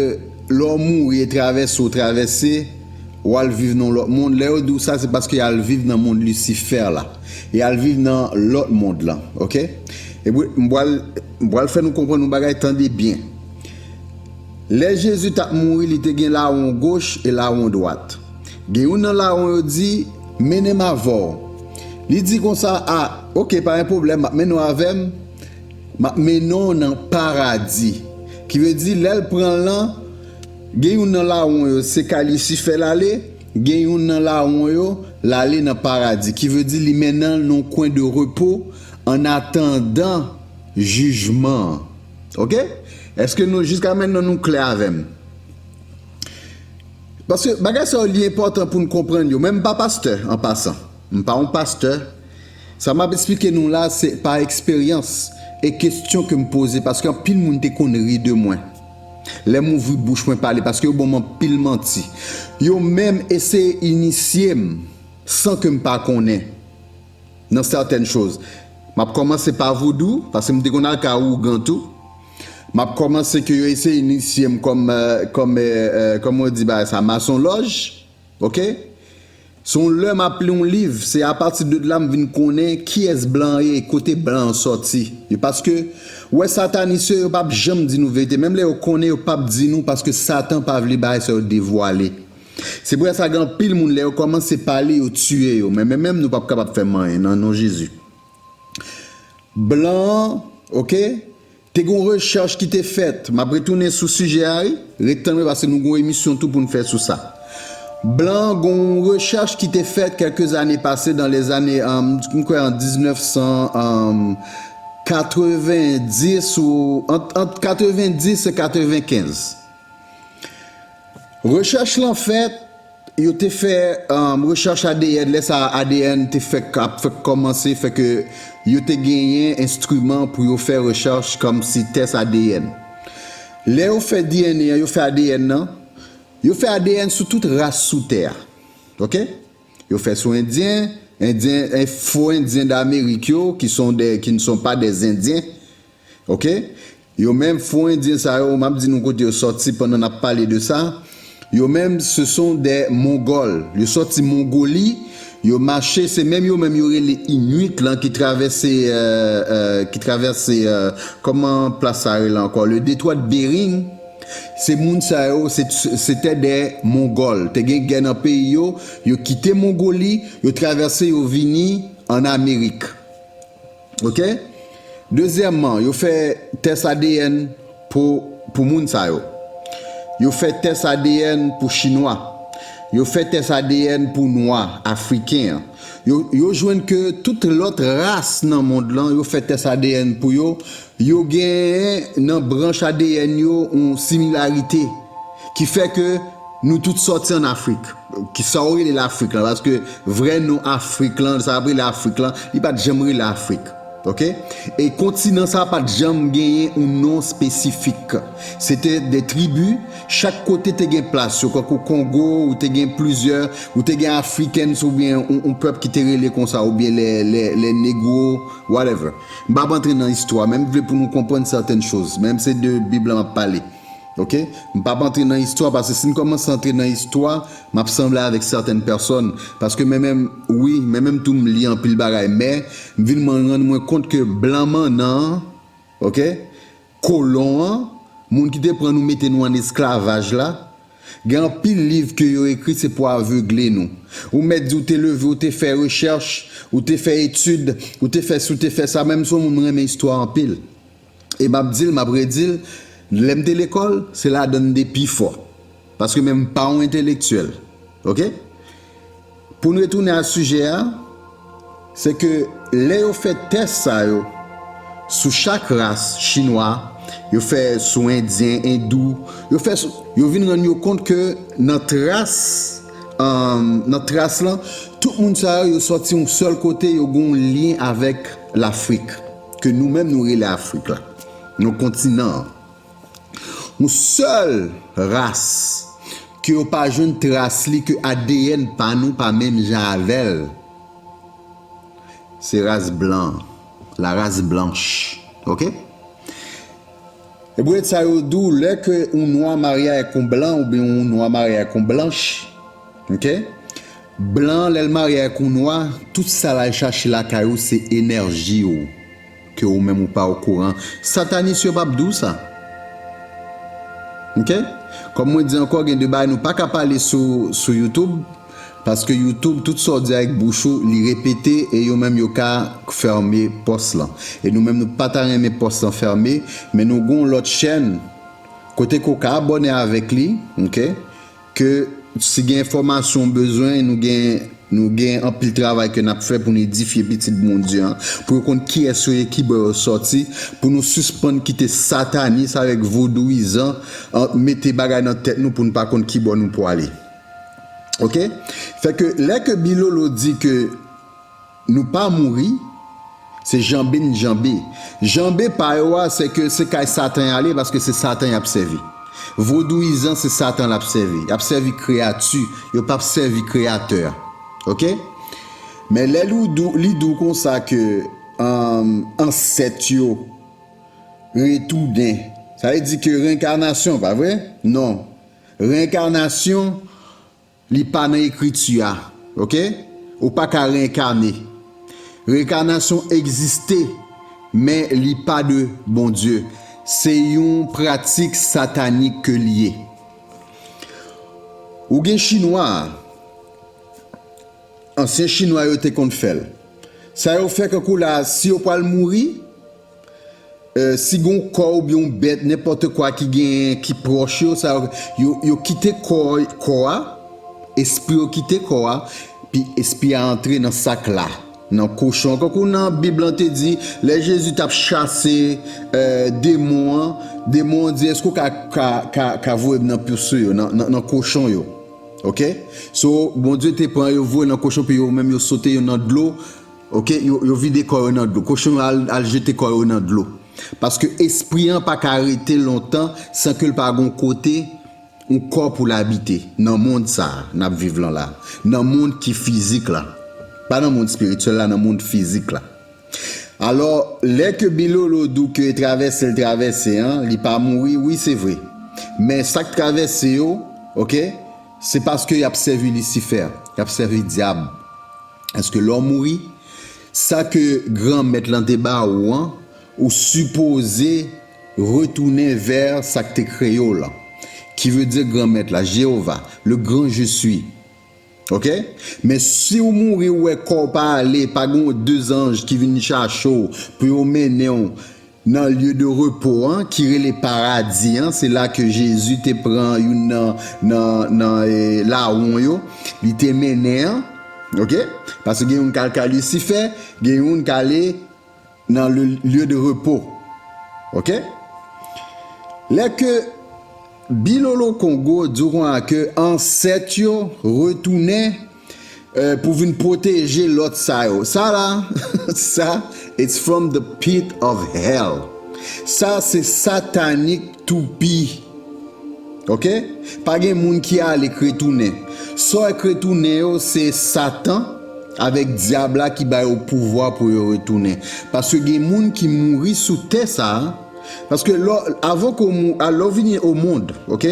lè w mouri e travèse w travèse, w al viv nan yon lòt mond. Lè yo di w sa, se paske y al viv nan mond Lisifè la. Y al viv nan lòt mond lan, oke? E m pral, m pral fè nou konprann yon bagay, tande byen. Lè Jezi t ap mouri, li te gen lawon goch e lawon dwat. Gen youn nan lawon yo di, "Mennen m avè w." Li di konsa, "A, oke, pa gen pwoblèm, m ap mennen w avè m. M ap mennen w nan paradi." Ki vle di, lè l pran l lan, gen youn nan lawon yo, se kay Lisifè l ale, gen youn nan lawon yo, l ale nan paradi. Ki vle di, li mennen l nan yon kwen de repo, an atandan jijman an. Oke? Èske nou, jiska mentnan, nou klè avè m? Paske bagay sa yo, li enpòtan pou n konprann yo. Men m pa pastè, an pasan. M pa yon pastè. Sa m ap eksplike nou la, se pa eksperyans e kesyon ke m poze, paske anpil moun te konn ri de mwen. Lè m ouvri bouch mwen pale, paske yo ban m anpil manti. Yo menm eseye inisye m san ke m pa konnen nan sètèn choz. M ap kòmanse pa vodou, paske m te konn al kay ougan tou. M ap kòmanse ke yo eseye inisye m kòm, eh, kòm, eh, eh, kòman yo di bagay sa, masonlòj. Oke? Se yon lè m ap li yon liv, se apati de la m vin konnen kiyès blan an ye, kote blan an sòti. E paske, ou wè satanis yo, yo p ap janm di nou verite. Menm lè yo konnen, yo p ap di nou, paske Satan pa vle bagay sa yo devwale. Se pou sa gen anpil moun, lè yo kòmanse pale, yo tiye yo. Men, men menm nou p ap kapab fè m anyen, nan non Jezi. Blan an, oke, te gen yon rechèch ki te fèt. M ap retounen sou sijè a, wi. Ret tann mwen, paske nou gen yon emisyon tou pou n fè sou sa. Blan an, gen yon rechèch ki te fèt kèlke zane pase, dans les années, um, m kwè an diznèf san, um, katrevendis ou, ant, ant katrevendis e katrevenkenz. Rechèch lan fèt, yo te fè, um, rechèch A D N, lè sa A D N te fèk, ap fèk kòmanse, fè ke yo te genyen enstriman pou yo fè rechèch kòmsi tès A D N. Lè yo fè D N A an, yo fè A D N nan, yo fè A D N sou tout ras sou tè a. Oke? Yo fè sou Endyen, Endyen, eh, fo Endyen Damerik yo, qui sont des, qui ne sont pas des Indiens. Oke? Yo menm, fo Endyen sa yo, m ap di nou kote yo sòti pandan n ap pale de sa. Yo menm, ce sont des Mongols. Yo sòti Mongoli, yo mache, se menm yo menm yo rele Inuit lan ki travèse, euh, euh, ki travèse, euh, kòman plas sa rele ankò? Le détroit de Bering. Se moun sa yo, se, se te de Mongol. Te gen gè nan peyi yo, yo kite Mongoli, yo travèse, yo vini an Amerik. Oke? Dezyèmman, yo fè tès A D N pou, pou moun sa yo. Yo fè tès A D N pou Chinwa. Yo fè tès A D N pou nwa, Afriken an. Yo, yo jwenn ke tout lòt ras nan mond lan, yo fè tès A D N pou yo. Yo genyen nan branch A D N yo yon similarite ki fè ke nou tout sòti ann Afrik. Ki sa w rele Lafrik lan, paske vrè non Afrik lan, sa w ap rele Afrik lan, li pa t janm rele Afrik. Oke? E kontinan sa pa t janm genyen yon non espesifik. Se te de tribi, chak kote te gen plas yo, kankou Kongo, ou te gen plizyè, ou te gen Africans, oubyen yon, yon pèp ki te rele konsa, oubyen les, les, les Negro, whatever. M p ap antre nan istwa, men m vle pou nou konprann sètèn choz, menm se de Bib la m ap pale. Ok? M p ap antre nan istwa, paske si m kòmanse antre nan istwa, m ap sanble avèk sètèn pèsòn. Paske mwen menm, wi, mwen menm tou m li anpil bagay, men m vin mwen rann mwen kont ke blan mannan an, ok? Kolon an, moun ki te pran nou mete nou an esklavaj la, gen anpil liv ke yo ekri se pou avegle nou. Ou mèt di w te leve, ou te fè rechèch, ou te fè etid, ou te fè si, ou te fè sa, menm si yon moun renmen istwa anpil. E m ap di l, m ap redi l, lè m te lekòl, se ladan m te pi fò. Paske menm m pa yon entelektyèl. Ok? Pou n retounen a sijè a, se ke lè yo fè tès sa yo sou chak ras chinwa, yo fè sou endyen, endou, yo fè sou, yo vin rann yo kont ke nan tras, um, nan tras lan, tout moun sa yo, yo sòti yon sèl kote, yo gen yon lyen avèk Lafrik, ke nou menm nou rele Afrik la, nan kontinan an. Yon sèl ras ke yo pa jwenn tras li, ke A D N pa nou pa menm jan avè l, se ras blan, la race blanche. Ok? E pou sa yo di w, lè ke yon nwa marye avèk yon blan, oubyen yon nwa marye avèk yon blanch, ok? Blan, lè l marye avèk yon nwa, tout sa l al chache lakay ou, se enèji w, ke ou menm ou pa okouran. Satanis yo p ap di w sa. Ok? Kòm mwen di ankò, gen de bagay nou pa ka pale sou, sou YouTube, paske YouTube, tout sa w di avèk bouch ou, li repete, e yo menm yo ka fèmen pòs lan. E nou menm nou pa ta renmen pòs lan fèmen, men nou gen yon lòt chèn, kote ke w ka abòne avèk li, ok? Ke si gen enfòmasyon w bezwen, nou gen, nou gen anpil travay ke n ap fè pou n edifye pitit Bondye an, pou yo konn kiyès yo ye, ki bò yo sòti, pou nou sispann kite satanis avèk vodouyizan an mete bagay nan tèt nou pou n pa konn ki bò nou pwale. Ok? Fè ke lè ke Bilolo di ke nou pa mouri, se janbe n janbe. Janbe pa yo a, se ke se kay Satan y ale, paske se Satan y ap sèvi. Vodouyizan, se Satan l ap sèvi. Y ap sèvi kreyati, yo p ap sèvi Kreyatè a. Ok? Men lè li di w, li di w konsa ke, um, ansèt yo retounen, sa vle di ke reenkanasyon, pa vre? Non. Reenkanasyon, li pa nan ekriti a, ok? Ou pa ka reenkane. Reenkanasyon egziste, men li pa de Bondye. Se yon pratik satanik ke li ye. Ou gen chinwa, ansyen chinwa yo te konn fè l. Sa yo fè kankou la, si yo pral mouri, eh, si gen yon kò oubyen yon bèt, nenpòt kwa ki gen, ki pwòch yo, sa yo, yo, yo kite kò, kò a, espri yo kite kò a, pi espri a antre nan sak la, nan kochon. Kankou nan Bib lan te di, lè Jezi t ap chase, eh, demon an, demon an di, èske w ka, ka, ka, ka voye m nan pous yo, nan, nan, nan kochon yo? Ok? So, Bondye te pran yo, voye nan kochon, pi yo menm yo sote yo nan dlo. Ok? Yo, yo vide kò yo nan dlo. Kochon yo al, al jete kò yo nan dlo. Paske espri an pa ka rete lontan san ke l pa gon kote, yon kò pou l abite. Nan mond sa a, n ap viv lan la. Nan mond ki fizik la. Pa nan mond espirityèl la, nan mond fizik la. Alò, lè ke Bilolo di w ke travèse l travèse an, li pa mouri, wi, se vre. Men sa k travèse yo, ok, se paske y ap sèvi Lisifè, y ap sèvi dyab. Paske lè w mouri, sa ke Granmèt lan te ba ou an, ou sipoze retounen vè sa k te kreye w lan. Ki vle di Granmèt la, Jewova, le grand je suis. Ok? Men si w mouri, w wè kò w pa ale, pa gen de zanj ki vin chache w pou yo mennen w nan lye de repo an, ki rele paradi an, se la ke Jezi te pran youn nan, nan, nan, eh, lawon yo, li te mennen an, ok? Paske gen youn k al kay Lisifè, gen youn k ale nan le lieu de repos. Ok? Lè ke Bilolo Kongo di w konsa ke ansèt yo retounen, eh, pou vin pwoteje lòt sa yo. Sa la, sa, it's from the pit of hell. Sa se satanik toupi. Ok? Pa gen moun ki ale k retounen. Sa w wè k retounen yo, se Satan avèk dyab la ki ba yo pouvwa pou yo retounen. Paske gen moun ki mouri sou tè sa a, Paske lè, avan ke w mou, a, lè w vini o mond, ok?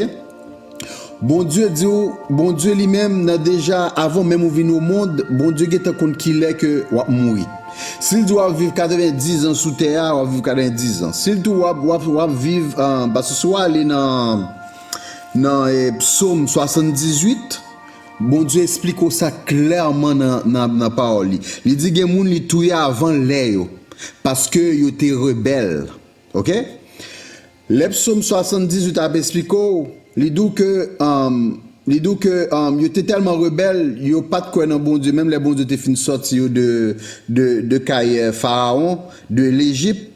Bondye di w, Bondye li menm nan deja, avan menm ou vin o mond, Bondye gentan konn kilè ke w ap mouri. Si l di w ap viv katrevendiz an sou tè a, w ap viv katrevendiz an. Si l di w w ap, w ap, w ap viv, ah, paske si w ale nan, nan, eh, Psaume soixante-dix-huit, Bondye esplike w sa klèman nan, nan, nan pawòl li. Li di gen moun li touye avan lè yo, paske yo te rebèl. Ok? Lè Psaume soixante-dix-huit ap esplike w, li di w ke, um, li di w ke, um, yo te tèlman rebèl, yo pa t kwè nan Bondye, menm lè Bondye te fin sòti yo de, de, de kay, eh, Farawon, de Lejip,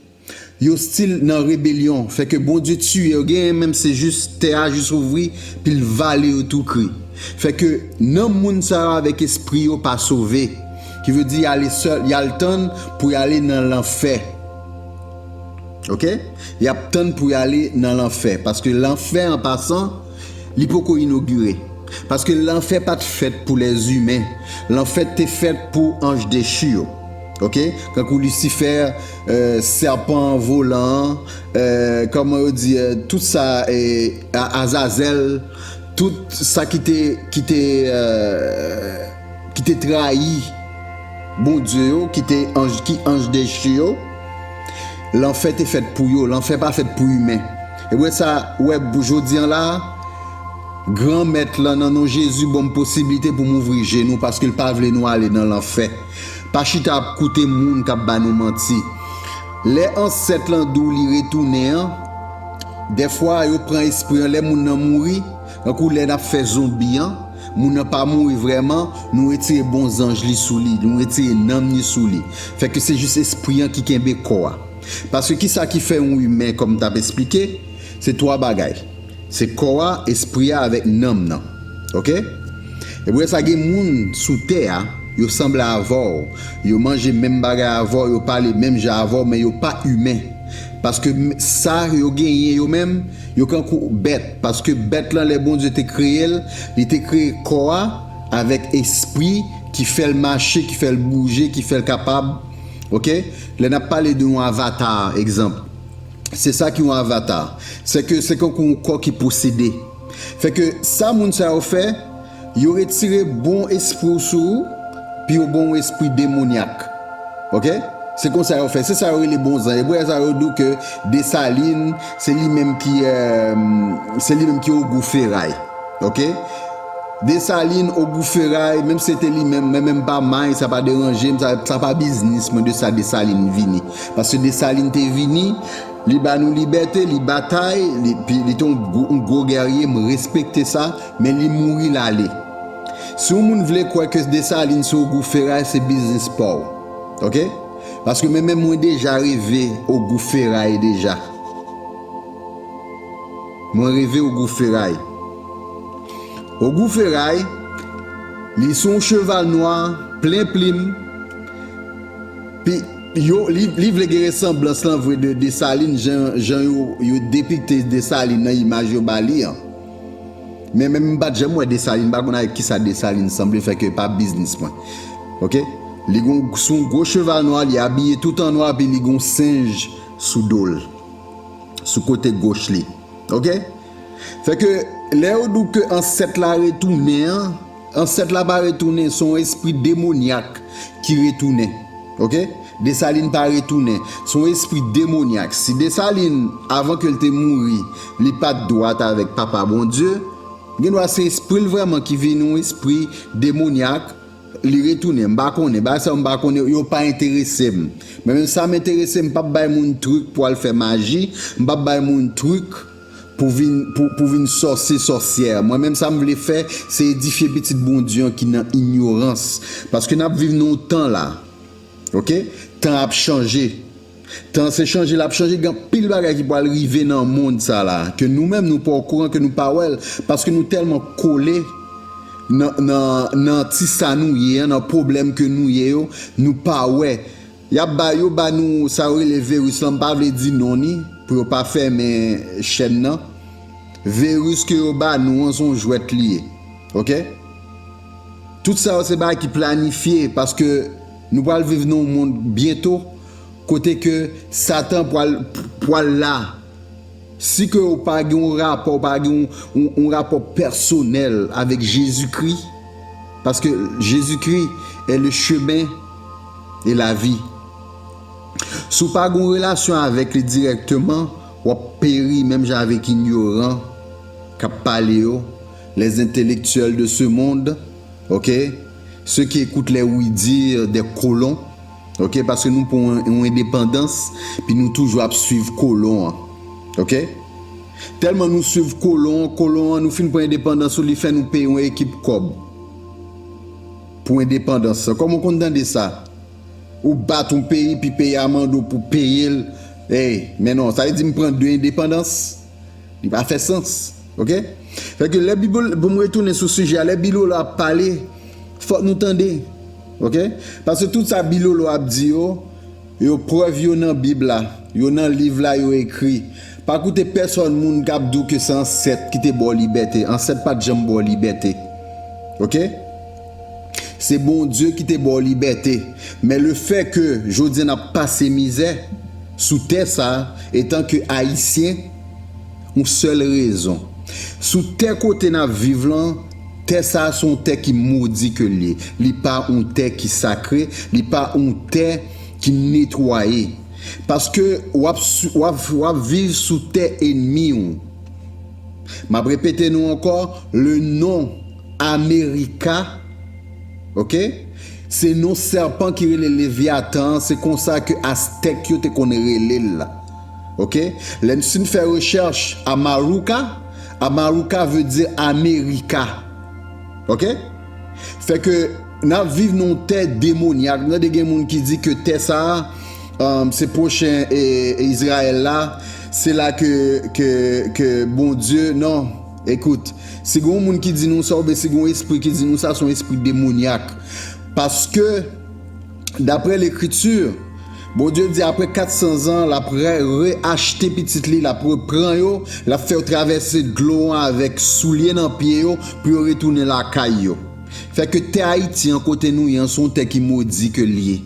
yo still nan rebelyon. Fè ke Bondye tiye yo, genyen menm se jis tè a jis ouvri, pi l vale yo tou kri. Fè ke nanm moun sa yo avèk espri yo pa sove. Ki vle di y ale sèl, y al tann pou y ale nan lanfè. Ok? Y ap tann pou y ale nan lanfè. Paske lanfè, an pasan, li poko inogire. Paske lanfè pa t fèt pou lèzimen. Lanfè te fèt pou anj dechi yo. Ok? Kankou Lisifè, eh, sèpan volan an, eh, kòman yo di, eh, tout sa, eh, A-, Azazèl, tout sa ki te, ki te, eh, ki te trayi Bondye yo, ki te anj, ki anj dechi yo, lanfè te fèt pou yo, lanfè pa fèt pou imen. E pou sa, w wè, pou jodi an la, Granmèt lan, nan non Jezi, ban m posiblite pou m ouvri je nou, paske l pa vle nou ale nan lanfè. Pa chita ap koute moun k ap ba nou manti. Lè ansèt lan di w li retounen an, dèfwa yo pran espri an, lè moun nan mouri, tankou lè n ap fè zonbi an, moun nan pa mouri vrèman, nou retire bon zanj li sou li, nou retire nanm li sou li. Fè ke se jis espri an ki kenbe kò a. Paske kisa ki fè yon imen, kòm m t ap esplike, se twa bagay. Se kò a, espri a avèk nanm nan. Ok? E pou sa gen moun sou tè a, yo sanble avè w, yo manje menm bagay avè w, yo pale menm jan avè w, men yo pa imen. Paske m-, sa yo genyen yo menm, yo kankou bèt. Paske bèt lan, lè Bondye te kreye l, li te kreye kò a avèk espri ki fè l mache, ki fè l bouje, ki fè l kapab. Ok? Lè n ap pale de yon avata, egzanp, se sa ki yon avata. Se ke se kankou yon kò ki posede. Fè ke sa moun sa yo fè, yo retire bon espri w sou ou, pi yo ba w yon espri demonyak. Ok? Se konsa yo fè. Se sa yo rele bon zanj. E pou sa yo di w ke Desalin, se li menm ki, eh, se li menm ki Ogou Feray. Ok? Desalin, Ogou Feray, menm se te li menm, men menm pa may, sa pa deranje m, sa, sa pa biznis mwen de sa Desalin vini. Paske Desalin te vini, li ba nou libète, li batay, li, pi li te yon gwo, yon gwo gèrye, m respekte sa, men li mouri, l ale. Si yon moun vle kwè ke Desalin se Ogou Feray, se biznis pa w. Ok? Paske men menm mwen deja reve Ogou Feray deja. Mwen reve Ogou Feray. Ogou Feray, li se yon cheval nwa, plen plim. Pi, yo, li, li vle gen resanblans lan vre de Desalin, jan, jan yo, yo depikte Desalin nan imaj yo ba li an. Men, men m pa t janm wè Desalin, m pa konn avèk kisa Desalin sanble, fè ke pa biznis mwen. Ok? Li gon, se yon gwo cheval nwa, li abiye tout an nwa, pi li gon senj sou do l, sou kote goch li. Ok? Fè ke lè yo di w ke ansèt la retounen an, ansèt la pa retounen, se yon espri demonyak ki retounen. Ok? Desalin pa retounen, se yon espri demonyak. Si Desalin, avan ke l te mouri, li pa t dwat avèk Papa Bondye, gen dwa se espri l vrèman ki vin yon espri demonyak, li retounen, m pa konnen. Bagay sa yo m pa konnen, yo pa enterese m. Mwen menm sa m enterese, m p ap bay moun trik pou al fè maji, m p ap bay moun trik pou vin, pou, pou vin sòsye, sòsyè. Mwen menm sa m vle fè, se edifye pitit Bondye an ki nan inyorans. Paske n ap viv nan yon tan la. Ok? Tan ap chanje. Tan se chanje, l ap chanje, gen anpil bagay ki pral rive nan mond sa la, ke nou menm nou pa okouran, ke nou pa wè l, paske nou tèlman kole nan, nan, nan ti sa nou ye an, nan pwoblèm ke nou ye yo, nou pa wè. Y ap ba, yo ba nou sa yo rele viris lan, m pa vle di non ni, pou yo pa fèmen chèn nan. Viris ke yo ba nou an, se yon jwèt li ye. Ok? Tout sa yo se bagay ki planifye, paske nou pral viv nan yon mond byento kote ke Satan pral, pral la. Si ke ou pa gen yon rapò, ou pa gen yon, yon, yon rapò pèsonèl avèk Jezikri, paske Jezikri est le chemin et la vie. Si w pa gen yon relasyon avèk li dirèkteman, w ap peri menm jan avèk inyoran k ap pale yo, les intellectuels de ce monde, ok? Ceux qui écoutent les oui-dire des colons, ok? Paske nou pran yon, yon endepandans, pi nou toujou ap swiv kolon an, ok? Tèlman nou swiv kolon an, kolon an, nou fin pran endepandans ou li fè nou peye yon ekip kòb pou endepandans. Kòman w konn tande sa? Ou bat yon peyi, pi peyi a mande w pou peye l. Ey, men non, sa vle di m pran de endepandans? Li pa fè sans. Ok? Fè ke lè Bib, pou m retounen sou sijè a, lè Bilolo ap pale, fòk nou tande. Ok? Paske tout sa Bilolo ap di yo, yo prèv yo nan Bib la, yo nan liv la, yo ekri. Pa koute pèsòn moun k ap di w ke se ansèt ki te ba w libète. Ansèt pa t janm ba w libète. Ok? Se Bondye ki te ba w libète. Men lefètke jodi a n ap pase mizè sou tè sa a, etanke Ayisyen, yon sèl rezon. Sou tè kote n ap viv lan, tè sa a se yon tè ki modi ke l ye. Li pa yon tè ki sakre, li pa yon tè ki netwaye. Paske w ap, w ap, w ap viv sou tè enmi w. M ap repete nou ankò, le nom Amerika, ok? Se non sèpan ki rele Levyatan an, se konsa ke Aztèk yo te konn rele l la. Ok? Lè n, si n fè rechèch Amaruka, Amaruka vle di Amerika. Ok? Fè ke n ap viv nan yon tè demonyak. M tande gen moun ki di ke tè sa a, um, se pwochen e, e Izrayèl la, se la ke, ke, ke Bondye, non, ekout, si gen yon moun ki di nou sa, oubyen si gen yon espri ki di nou sa, se yon espri demonyak. Paske, daprè Lekriti, Bondye di apre kat san zan, l ap re, reachte pitit li, l ap repran yo, l ap fè yo travèse dlo an avèk soulye nan pye yo pou yo retounen lakay yo. Fè ke tè Ayiti an kote nou ye an, se yon tè ki modi ke l ye.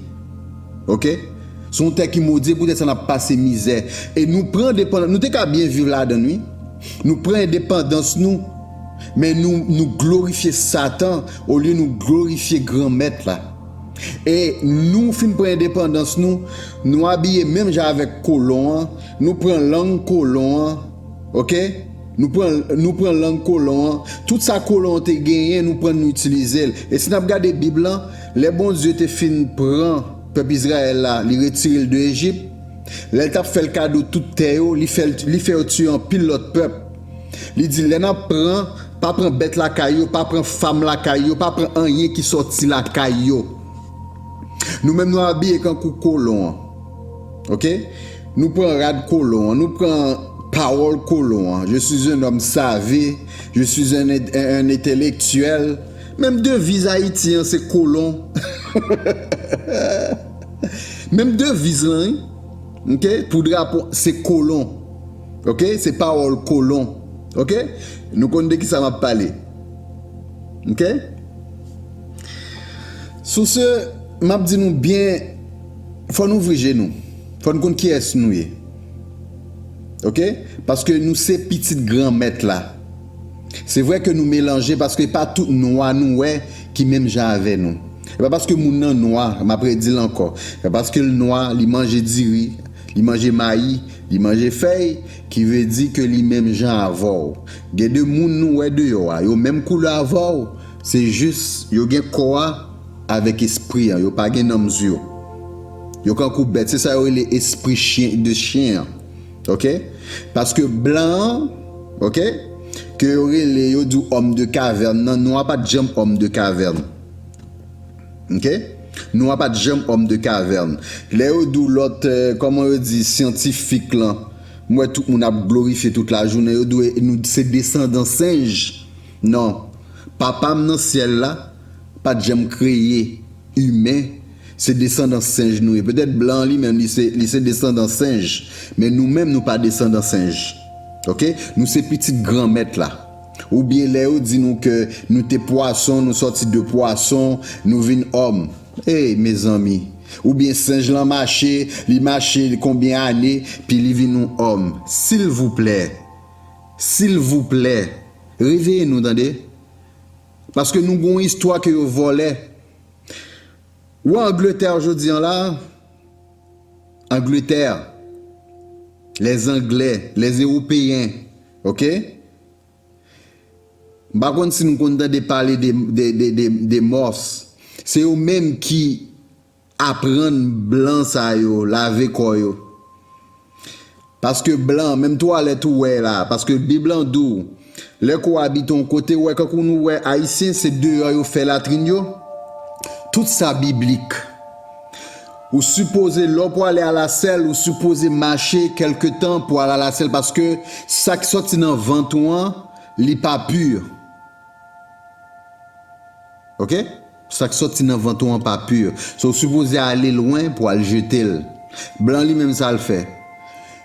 Ok? Se yon tè ki modi, poutèt sa n ap pase mizè. E nou pran depann, nou te ka byen viv ladan l, wi. Nou pran endepandans nou, men nou, nou glorifye Satan olye nou glorifye Granmèt la. E nou fin pran endepandans nou, nou abiye menm jan avèk kolon an, nou pran lang kolon an, ok? Nou pran, nou pran lang kolon an, tout sa kolon an te genyen, nou pran nou itilize l. E si n ap gade Bib lan, lè Bondye te fin pran pèp Izrayèl la, li retire l de Ejip, lè l t ap fè l kado tout tè yo, li fè l, li fè yo tiye anpil lòt pèp. Li di, lè n ap pran, pa pran bèt lakay yo, pa pran fanm lakay yo, pa pran anyen ki sòti lakay yo. Nou menm nou abiye kankou kolon an. Ok? Nou pran rad kolon an, nou pran pawòl kolon an. Je suis un homme savé, je suis un, un intellectuel. Menm deviz Ayiti an se kolon. Menm deviz lan, wi. Ok? Pou drapo, se kolon. Ok? Se pawòl kolon. Ok? Nou konn de kisa m ap pale. Ok? Sou se, m ap di nou byen, fò n ouvri je nou. Fò n konn kiyès nou ye. Ok? Paske nou se pitit Granmèt la. Se vre ke nou melanje paske e pa tout nwa nou wè ki menm jan avè nou. E pa paske moun nan nwa, m ap redi l ankò. E pa paske l nwa, li manje diri, li manje mayi, li manje fèy, ki vle di ke li menm jan avè w. Gen de moun nou wè deyò a, yo menm koulè avè w, se jis yo gen kò a avèk espri an, yo pa gen nanm sou yo. Yo kankou bèt, se sa yo rele espri chen, de chen an. Ok? Paske blan an, ok? Ke yo rele, yo di w homme de caverne nan, nwa pa t janm homme de caverne. Ok? Nwa pa t janm homme de caverne. Lè yo di w lòt, eh, kòman yo di, syantifik lan, m wè tout moun ap glorifye tout lajounen, yo di w nou se desandan senj. Non. Papa m nan syèl la pa t janm kreye imen, se desandan senj nou ye. Petèt blan an li menm, li se, li se desandan senj. Men nou menm, nou pa desandan senj. Ok? Nou se pitit Granmèt la. Oubyen lè yo di nou ke nou te pwason, nou sòti de pwason, nou vin òm. Ey, mezanmi, Oubyen senj lan mache, li mache konbyen ane, pi li vin yon òm. Silvouplè, silvouplè, reveye nou, tande. Paske nou gon istwa ke yo vòlè. Ou wè Angletè jodi an la, Angletè, les Anglais, les Européens, ok? M pa konn si nou konn tande pale de, de, de, de, de Mòs. Se yo menm ki aprann blan sa yo lave kò yo. Paske blan, menm twalèt ou wè la, paske Bib lan di w, lè ke w abite yon kote, ou wè kankou nou wè Ayisyen, se deyò yo fè latrin yo. Tout sa biblik. Ou sipoze, lè w pwale alasèl, ou sipoze mache kèlke tan pou al alasèl, paske sa k sòti nan vant ou an, li pa pi. Ok? Sa k sòti nan vant ou an pa pi. So, ou sipoze ale lwen pou al jete l. Blan li menm sa l fè.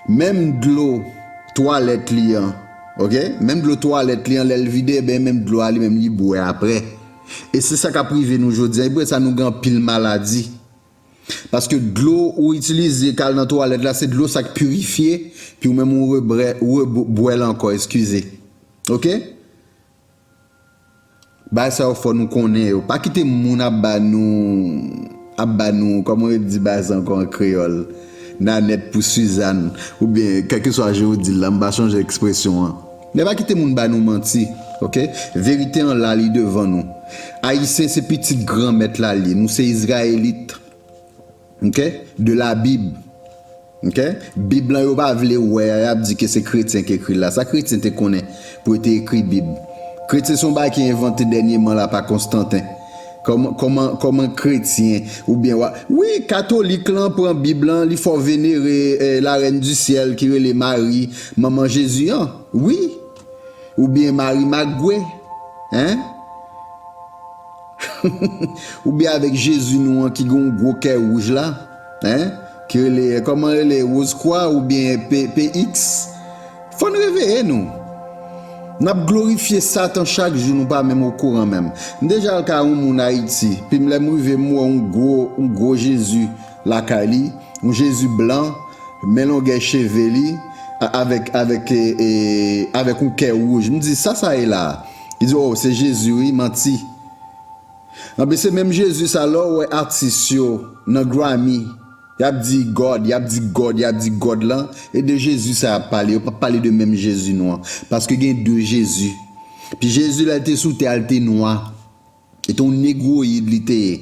Menm dlo twalèt li an, ok? Menm dlo twalèt li an, lè l vide, ben menm dlo a li menm li bwè apre. E se sa k ap rive nou jodi an. E pou sa nou gen anpil maladi. Paske dlo ou itilize k al nan twalèt la, se dlo sa k pirifye, pi ou menm ou rebwè, ou rebwè l ankò, eskize. Ok? Bagay sa yo fò nou konnen yo. Pa kite moun ap ba nou, ap ba nou, kòman yo di bagay sa ankò an kreyòl? Nanèt pou Sizàn, oubyen kèlkeswa jan yo di l la, m pa sonje ekspresyon an. Men pa kite moun ba nou manti, ok? Verite an la, li devan nou. Ayisyen se pitit Granmèt la l ye. Nou se Izrayelit. Ok? De la Bible. Ok? Bib lan yo pa vle wè a, y ap di ke se kretyen ki ekri l la. Sa kretyen te konnen pou yo te ekri Bib? Kretyen se yon bagay ki envante dènyèman la pa Konstanten. Kòman, kòman, kòman kretyen, oubyen wa, wi, katolik lan pran Bib lan, li fè w venere, eh, la Reine du Ciel ki rele Mari, manman Jezi an. Wi. Oubyen Mari Magwe. Hein? Oubyen avèk Jezi nou an ki gen yon gwo kè wouj la, hein? Ki rele, kòman rele, Rose Croix oubyen P, P X? Fò n reveye nou. N ap glorifye Satan chak jou, nou pa menm okouran menm. M deja al kay yon moun Ayiti, pi m lè m rive m wè yon gwo, yon gwo Jezi lakay li, yon Jezi blan, men longè cheve li, a, avèk, avèk, e, e, avèk yon kè wouj. M di, sa sa ye la? Li di, oh, se Jezi wi, manti. Anben, se menm Jezi sa, lè w wè atis yo nan Grammy, y ap di God, y ap di God, y ap di God lan, e de Jezi sa y ap pale, yo p ap pale de menm Jezi nou an. Paske gen de Jezi. Pi Jezi, lè l te sou tè a, l te nwa. E te yon negroyid li te ye.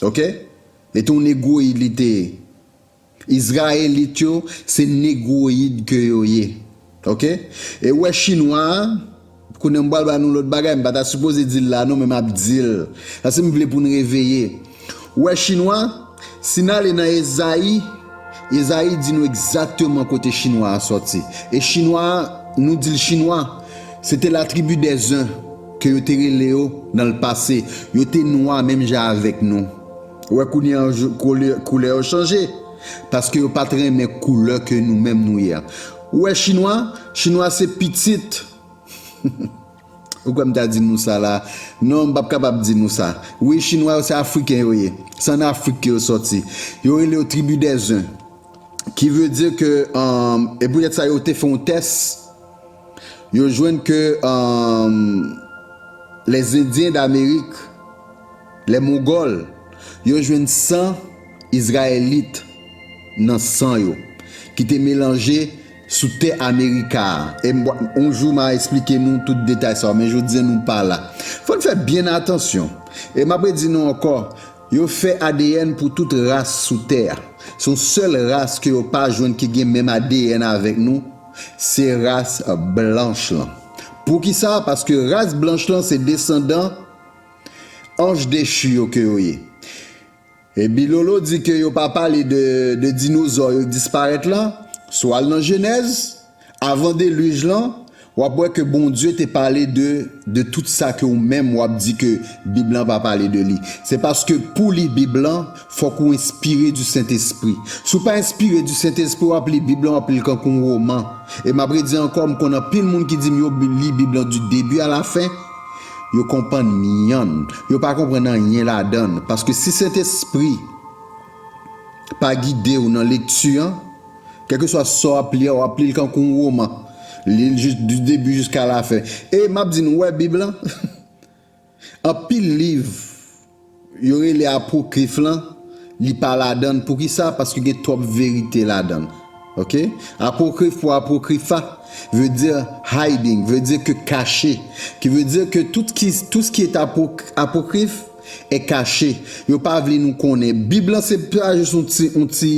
Ok? E te yon negroyid li te ye. Izrayelit yo, se negroyid ke yo ye. Ok? E ou wè chinwa a, kounye a m pral ba nou lòt bagay, m pa ta sipoze di l la non, men m ap di l. Paske m vle pou n reveye. Ou wè chinwa, si n ale nan Ezayi, Ezayi di nou egzakteman kote chinwa a sòti. E chinwa a, nou di l chinwa, se te la tribi dè Zen ke yo te rele yo nan lepase. Yo te nwa menm jan avèk nou. Ou wè kounye a, koulè, koulè yo chanje. Paske yo pa t renmen koulè ke nou menm nou ye a. Ou wè chinwa, chinwa se pitit. Ou kwè m ta di nou sa la? Non, m p ap kapab di nou sa. Wi, chinwa yo se afriken yo ye. Se ann Afrik ke yo sòti. Yo rele yo tribi dè Zen. Ki vle di ke, um, e poutèt sa yo te fè yon tès. Yo jwenn ke, um, les Indiens d'Amérique, les Mongols, yo jwenn san Izrayelit nan san yo, ki te melanje sou tè Amerika a. E m, yon jou m a eksplike nou tout detay sa yo, men jodi a nou pa la. Fò n fè byen atansyon. E m ap redi nou ankò, yo fè A D N pou tout ras sou tè a. Se yon sèl ras ke yo pa jwenn ki gen menm A D N avèk nou, se ras blanch lan. Poukisa? Paske ras blanch lan se desandan anj dechi yo ke yo ye. E Bilolo di ke yo pa pale de, de dinozò yo disparèt lan. Si w al nan Jenèz, avan delij lan, w ap wè ke Bondye te pale de, de tout sa ke ou menm w ap di ke Bib lan pa pale de li. Se paske pou li Bib lan, fòk ou enspire di Sentespri. Si w pa enspire di Sentespri, w ap li Bib lan, w ap li l kankou yon woman. E m ap redi ankò, m konn anpil moun ki di m yo bi-, li Bib lan du début à la fin. Yo konprann myann. Yo pa konprann anyen ladan l. Paske si Sentespri pa gide w nan lekti an, kèlkeswa sa w ap li a, w ap li l kankou yon woman. Li l jis du debi jiska lafen. E m ap di nou, wè Bib lan, anpil liv yo rele apokrife lan, li pa ladan l. Poukisa? Paske gen twòp verite ladan l. Ok? Apokrife pou apokrifa veut dire hiding, veut dire que caché, qui veut dire que tout ce qui, tout ce qui est apok- apocryphe est caché. Yo pa vle nou konnen. Bib lan se pa jis yon ti, yon ti,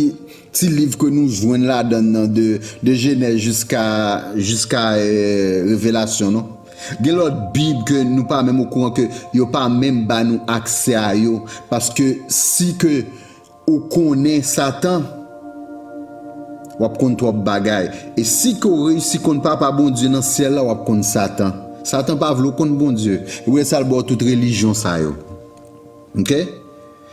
ti liv ke nou jwenn ladan nan de, de Jenèz jiska, jiska eh, Revelasyon, non. Gen lòt Bib ke nou pa menm okouran ke yo pa menm ba nou aksè a yo. Paske si ke ou konnen Satan, w ap konn twòp bagay. E si ke w reyisi konn Papa Bondye nan syèl la, w ap konn Satan. Satan pa vle w konn Bondye. E pou sa l ba w tout relijyon sa yo. Ok?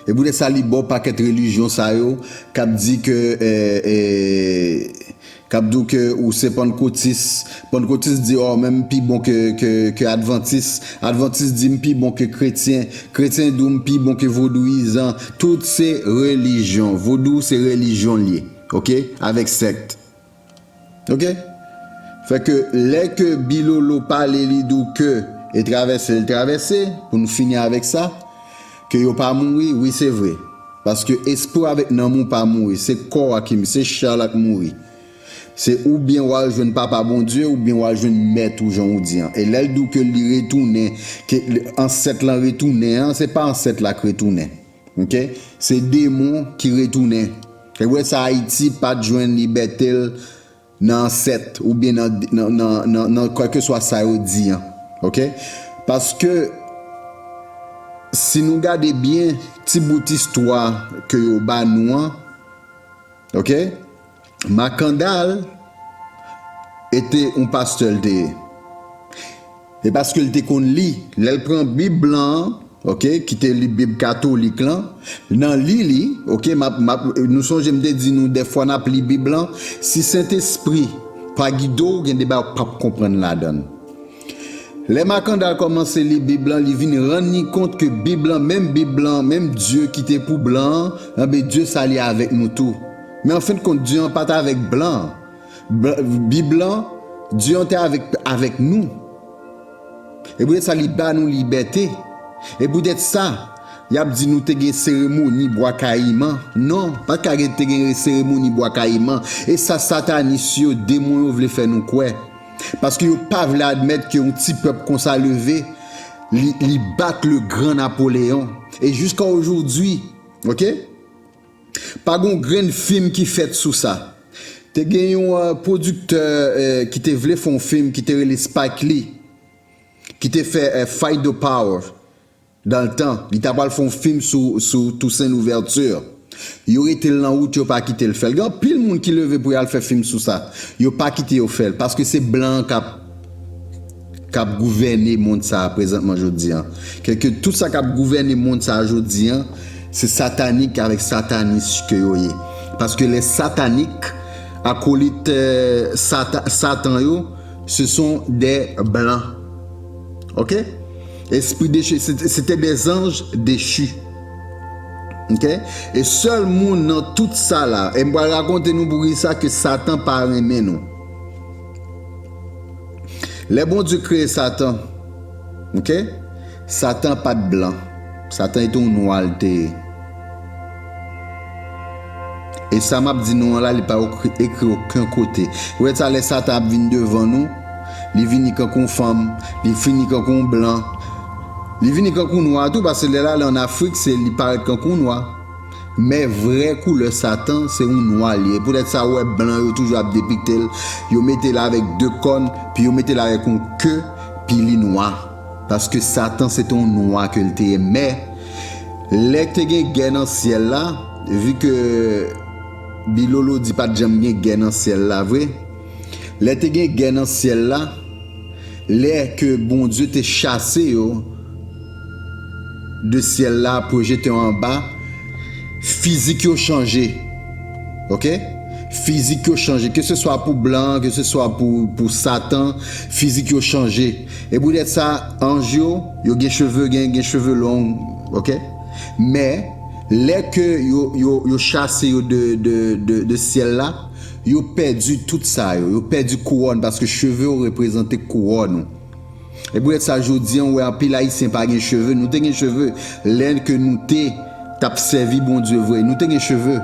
E pou sa li ba w pakèt relijyon sa yo k ap di ke eh, eh, k ap di w ke ou se pannkotis. Pannkotis di, oh, men m pi bon ke, ke, ke advantis. Advantis di, m pi bon ke kretyen. Kretyen di w, m pi bon ke vodouyizan. Tout se relijyon. Vodou se relijyon l ye. Ok? Avèk sèkt. Ok? Fè ke lè ke Bilolo pale, li di w ke e travèse, l travèse, pou nou fini avèk sa, ke yo pa mouri, wi, se vre. Paske espri w avèk nanm ou pa mouri, se kò a ki, se chè la k mouri. Se oubyen w al jwenn Papa Bondye, oubyen w al jwenn mèt ou, jan ou di an. E lè l di w ke li retounen, ke ansèt lan retounen an, se pa ansèt la k retounen. Ok? Se demon ki retounen. E wè sa Ayiti pa t jwenn libète l nan ansèt oubyen nan, nan, nan, nan, nan kèlkeswa sa yo di an. Ok? Paske si nou gade byen ti bout istwa ke yo ba nou an, ok? Makandal ete yon pastè l te ye. E paske l te konn li, lè l pran Bib blan an, ok, ki te li Bib katolik lan, nan li li, ok, m ap, m ap, nou sonje m te di nou dèfwa n ap li Bib lan, si Sentespri pa gide w, gen de bagay ou p ap konprann ladan l. Lè Makandal kòmanse li Bib lan, li vin rann li kont ke Bib lan, menm Bib lan, menm Dye ki te pou blan an, enben Dye sa li avèk nou tou. Men anfendkont, Dye an pa t avèk blan an. Bib lan, Dye an te avèk, avèk nou. E poutèt sa, li ba nou libète. E poutèt sa, y ap di nou te gen seremoni bwa kayiman. Non, pa t ka gen, te gen seremoni bwa kayiman. E sa satanis yo, demon yo vle fè nou kwè. Paske yo pa vle admèt ke yon ti pèp konsa leve, li, li bat le gran Napoleon. E jiska ojodwi, ok? Pa gon grenn fim ki fèt sou sa. Te gen yon eh, pwodiktè eh, ki te vle fè yon fim ki te rele Spike Lee, ki te fè eh, Fight the Power. Dans le temps, li ta pral fè yon fim sou, sou Toussaint Louverture. Yo rete l nan wout, yo pa kite l fè l. Gen anpil moun ki leve pou y al fè fim sou sa. Yo pa kite yo fè l, paske se blan an k ap k ap gouvène mond sa a prezantman jodi an. Kèlke tout sa k ap gouvène mond sa a jodi an, se satanik avèk satanis ke yo ye. Paske lè satanik, akolit eh, sata, Satan yo, ce sont des blancs. Ok? Espri dechu, c'était des anges déchus. Ok? E sèl moun nan tout sa la, e m pral rakonte nou poukisa ke Satan pa renmen nou. Lè Bondye kreye Satan, ok? Satan pa t blan. Satan ete yon nwa l te ye. E sa m ap di nou an la, li pa ekri okenn kote. Ou wè sa, lè Satan ap vin devan nou, li vini kankou yon fanm, li vini kankou yon blan, li vini kankou yon nwa tou, paske lè l ale ann Afrik, se li parèt kankou yon nwa. Men vrè koulè Satan, se yon nwa li ye. Poutèt sa, ou wè blan yo toujou ap depikte l. Yo mete l avèk de kòn, pi yo mete l avèk yon ke, pi li nwa. Paske Satan, se te yon nwa ke l te ye. Men, lè te gen gè nan syèl la, vi ke Bilolo di pa t janm gen gè nan syèl la vre, lè te gen gè nan syèl la, lè ke Bondye te chase yo de syèl la pou yo jete yo anba, fizik yo chanje. Ok? Fizik yo chanje. Ke se swa pou blan, ke se swa pou, pou Satan, fizik yo chanje. E poutèt sa, anj yo, yo gen cheve, gen, gen cheve long. Ok? Men, Lè ke yo, yo, yo chase yo de, de, de, de syèl la, yo pèdi tout sa yo. Yo pèdi kouwòn, paske cheve yo reprezante kouwòn ou. E poutèt sa, jodi an, ou wè anpil Ayisyen pa gen cheve. Nou te gen cheve lè ke nou te t ap sèvi Bondye vre. Nou te gen cheve.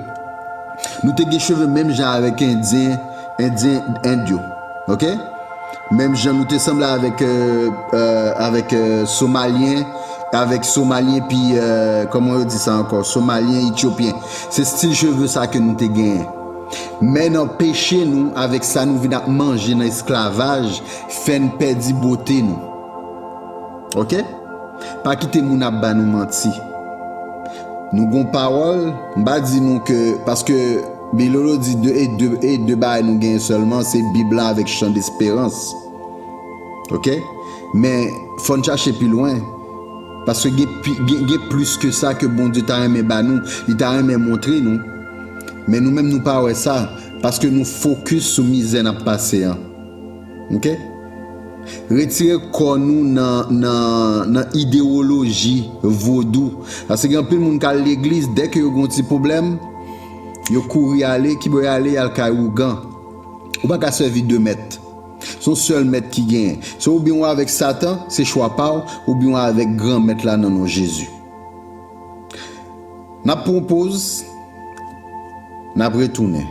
Nou te gen cheve menm jan avèk Endyen, Endyen, End yo. Oke? Menm jan nou te sanble avèk, euh, euh, avèk, euh, Somalyen, avèk Somalyen, pi, euh, kòman yo di sa ankò? Somalyen, Etyopyen. Se stil cheve sa ke nou te genyen. Men nan peche nou, avèk sa nou vin ap manje nan esklavaj, fè n pèdi bote nou. Oke? Pa kite moun ap ba nou manti. Nou gon pawòl, m pa di nou ke, paske Bilolo di de, e de, e de bagay nou genyen sèlman, se Bib la avèk chan desperans. Oke? Men, fò n chache pi lwen. Paske gen, pi- gen, gen plis ke sa ke Bondye ta renmen ba nou, li ta renmen montre nou. Men nou menm nou pa wè sa, paske nou fokis sou mizè n ap pase an. Oke? Retire kò nou nan, nan, nan idewoloji vodou. Paske gen anpil moun k al legliz, dèke yo gen yon ti pwoblèm, yo kouri ale, kibò y ale, y al kay ougan. Ou pa ka sèvi de mèt. Se yon sèl mèt ki genyen. Se oubyen w avèk Satan, se chwa pa w, oubyen w avèk Granmèt la nan non Jezi. N ap pran yon poz, n ap retounen.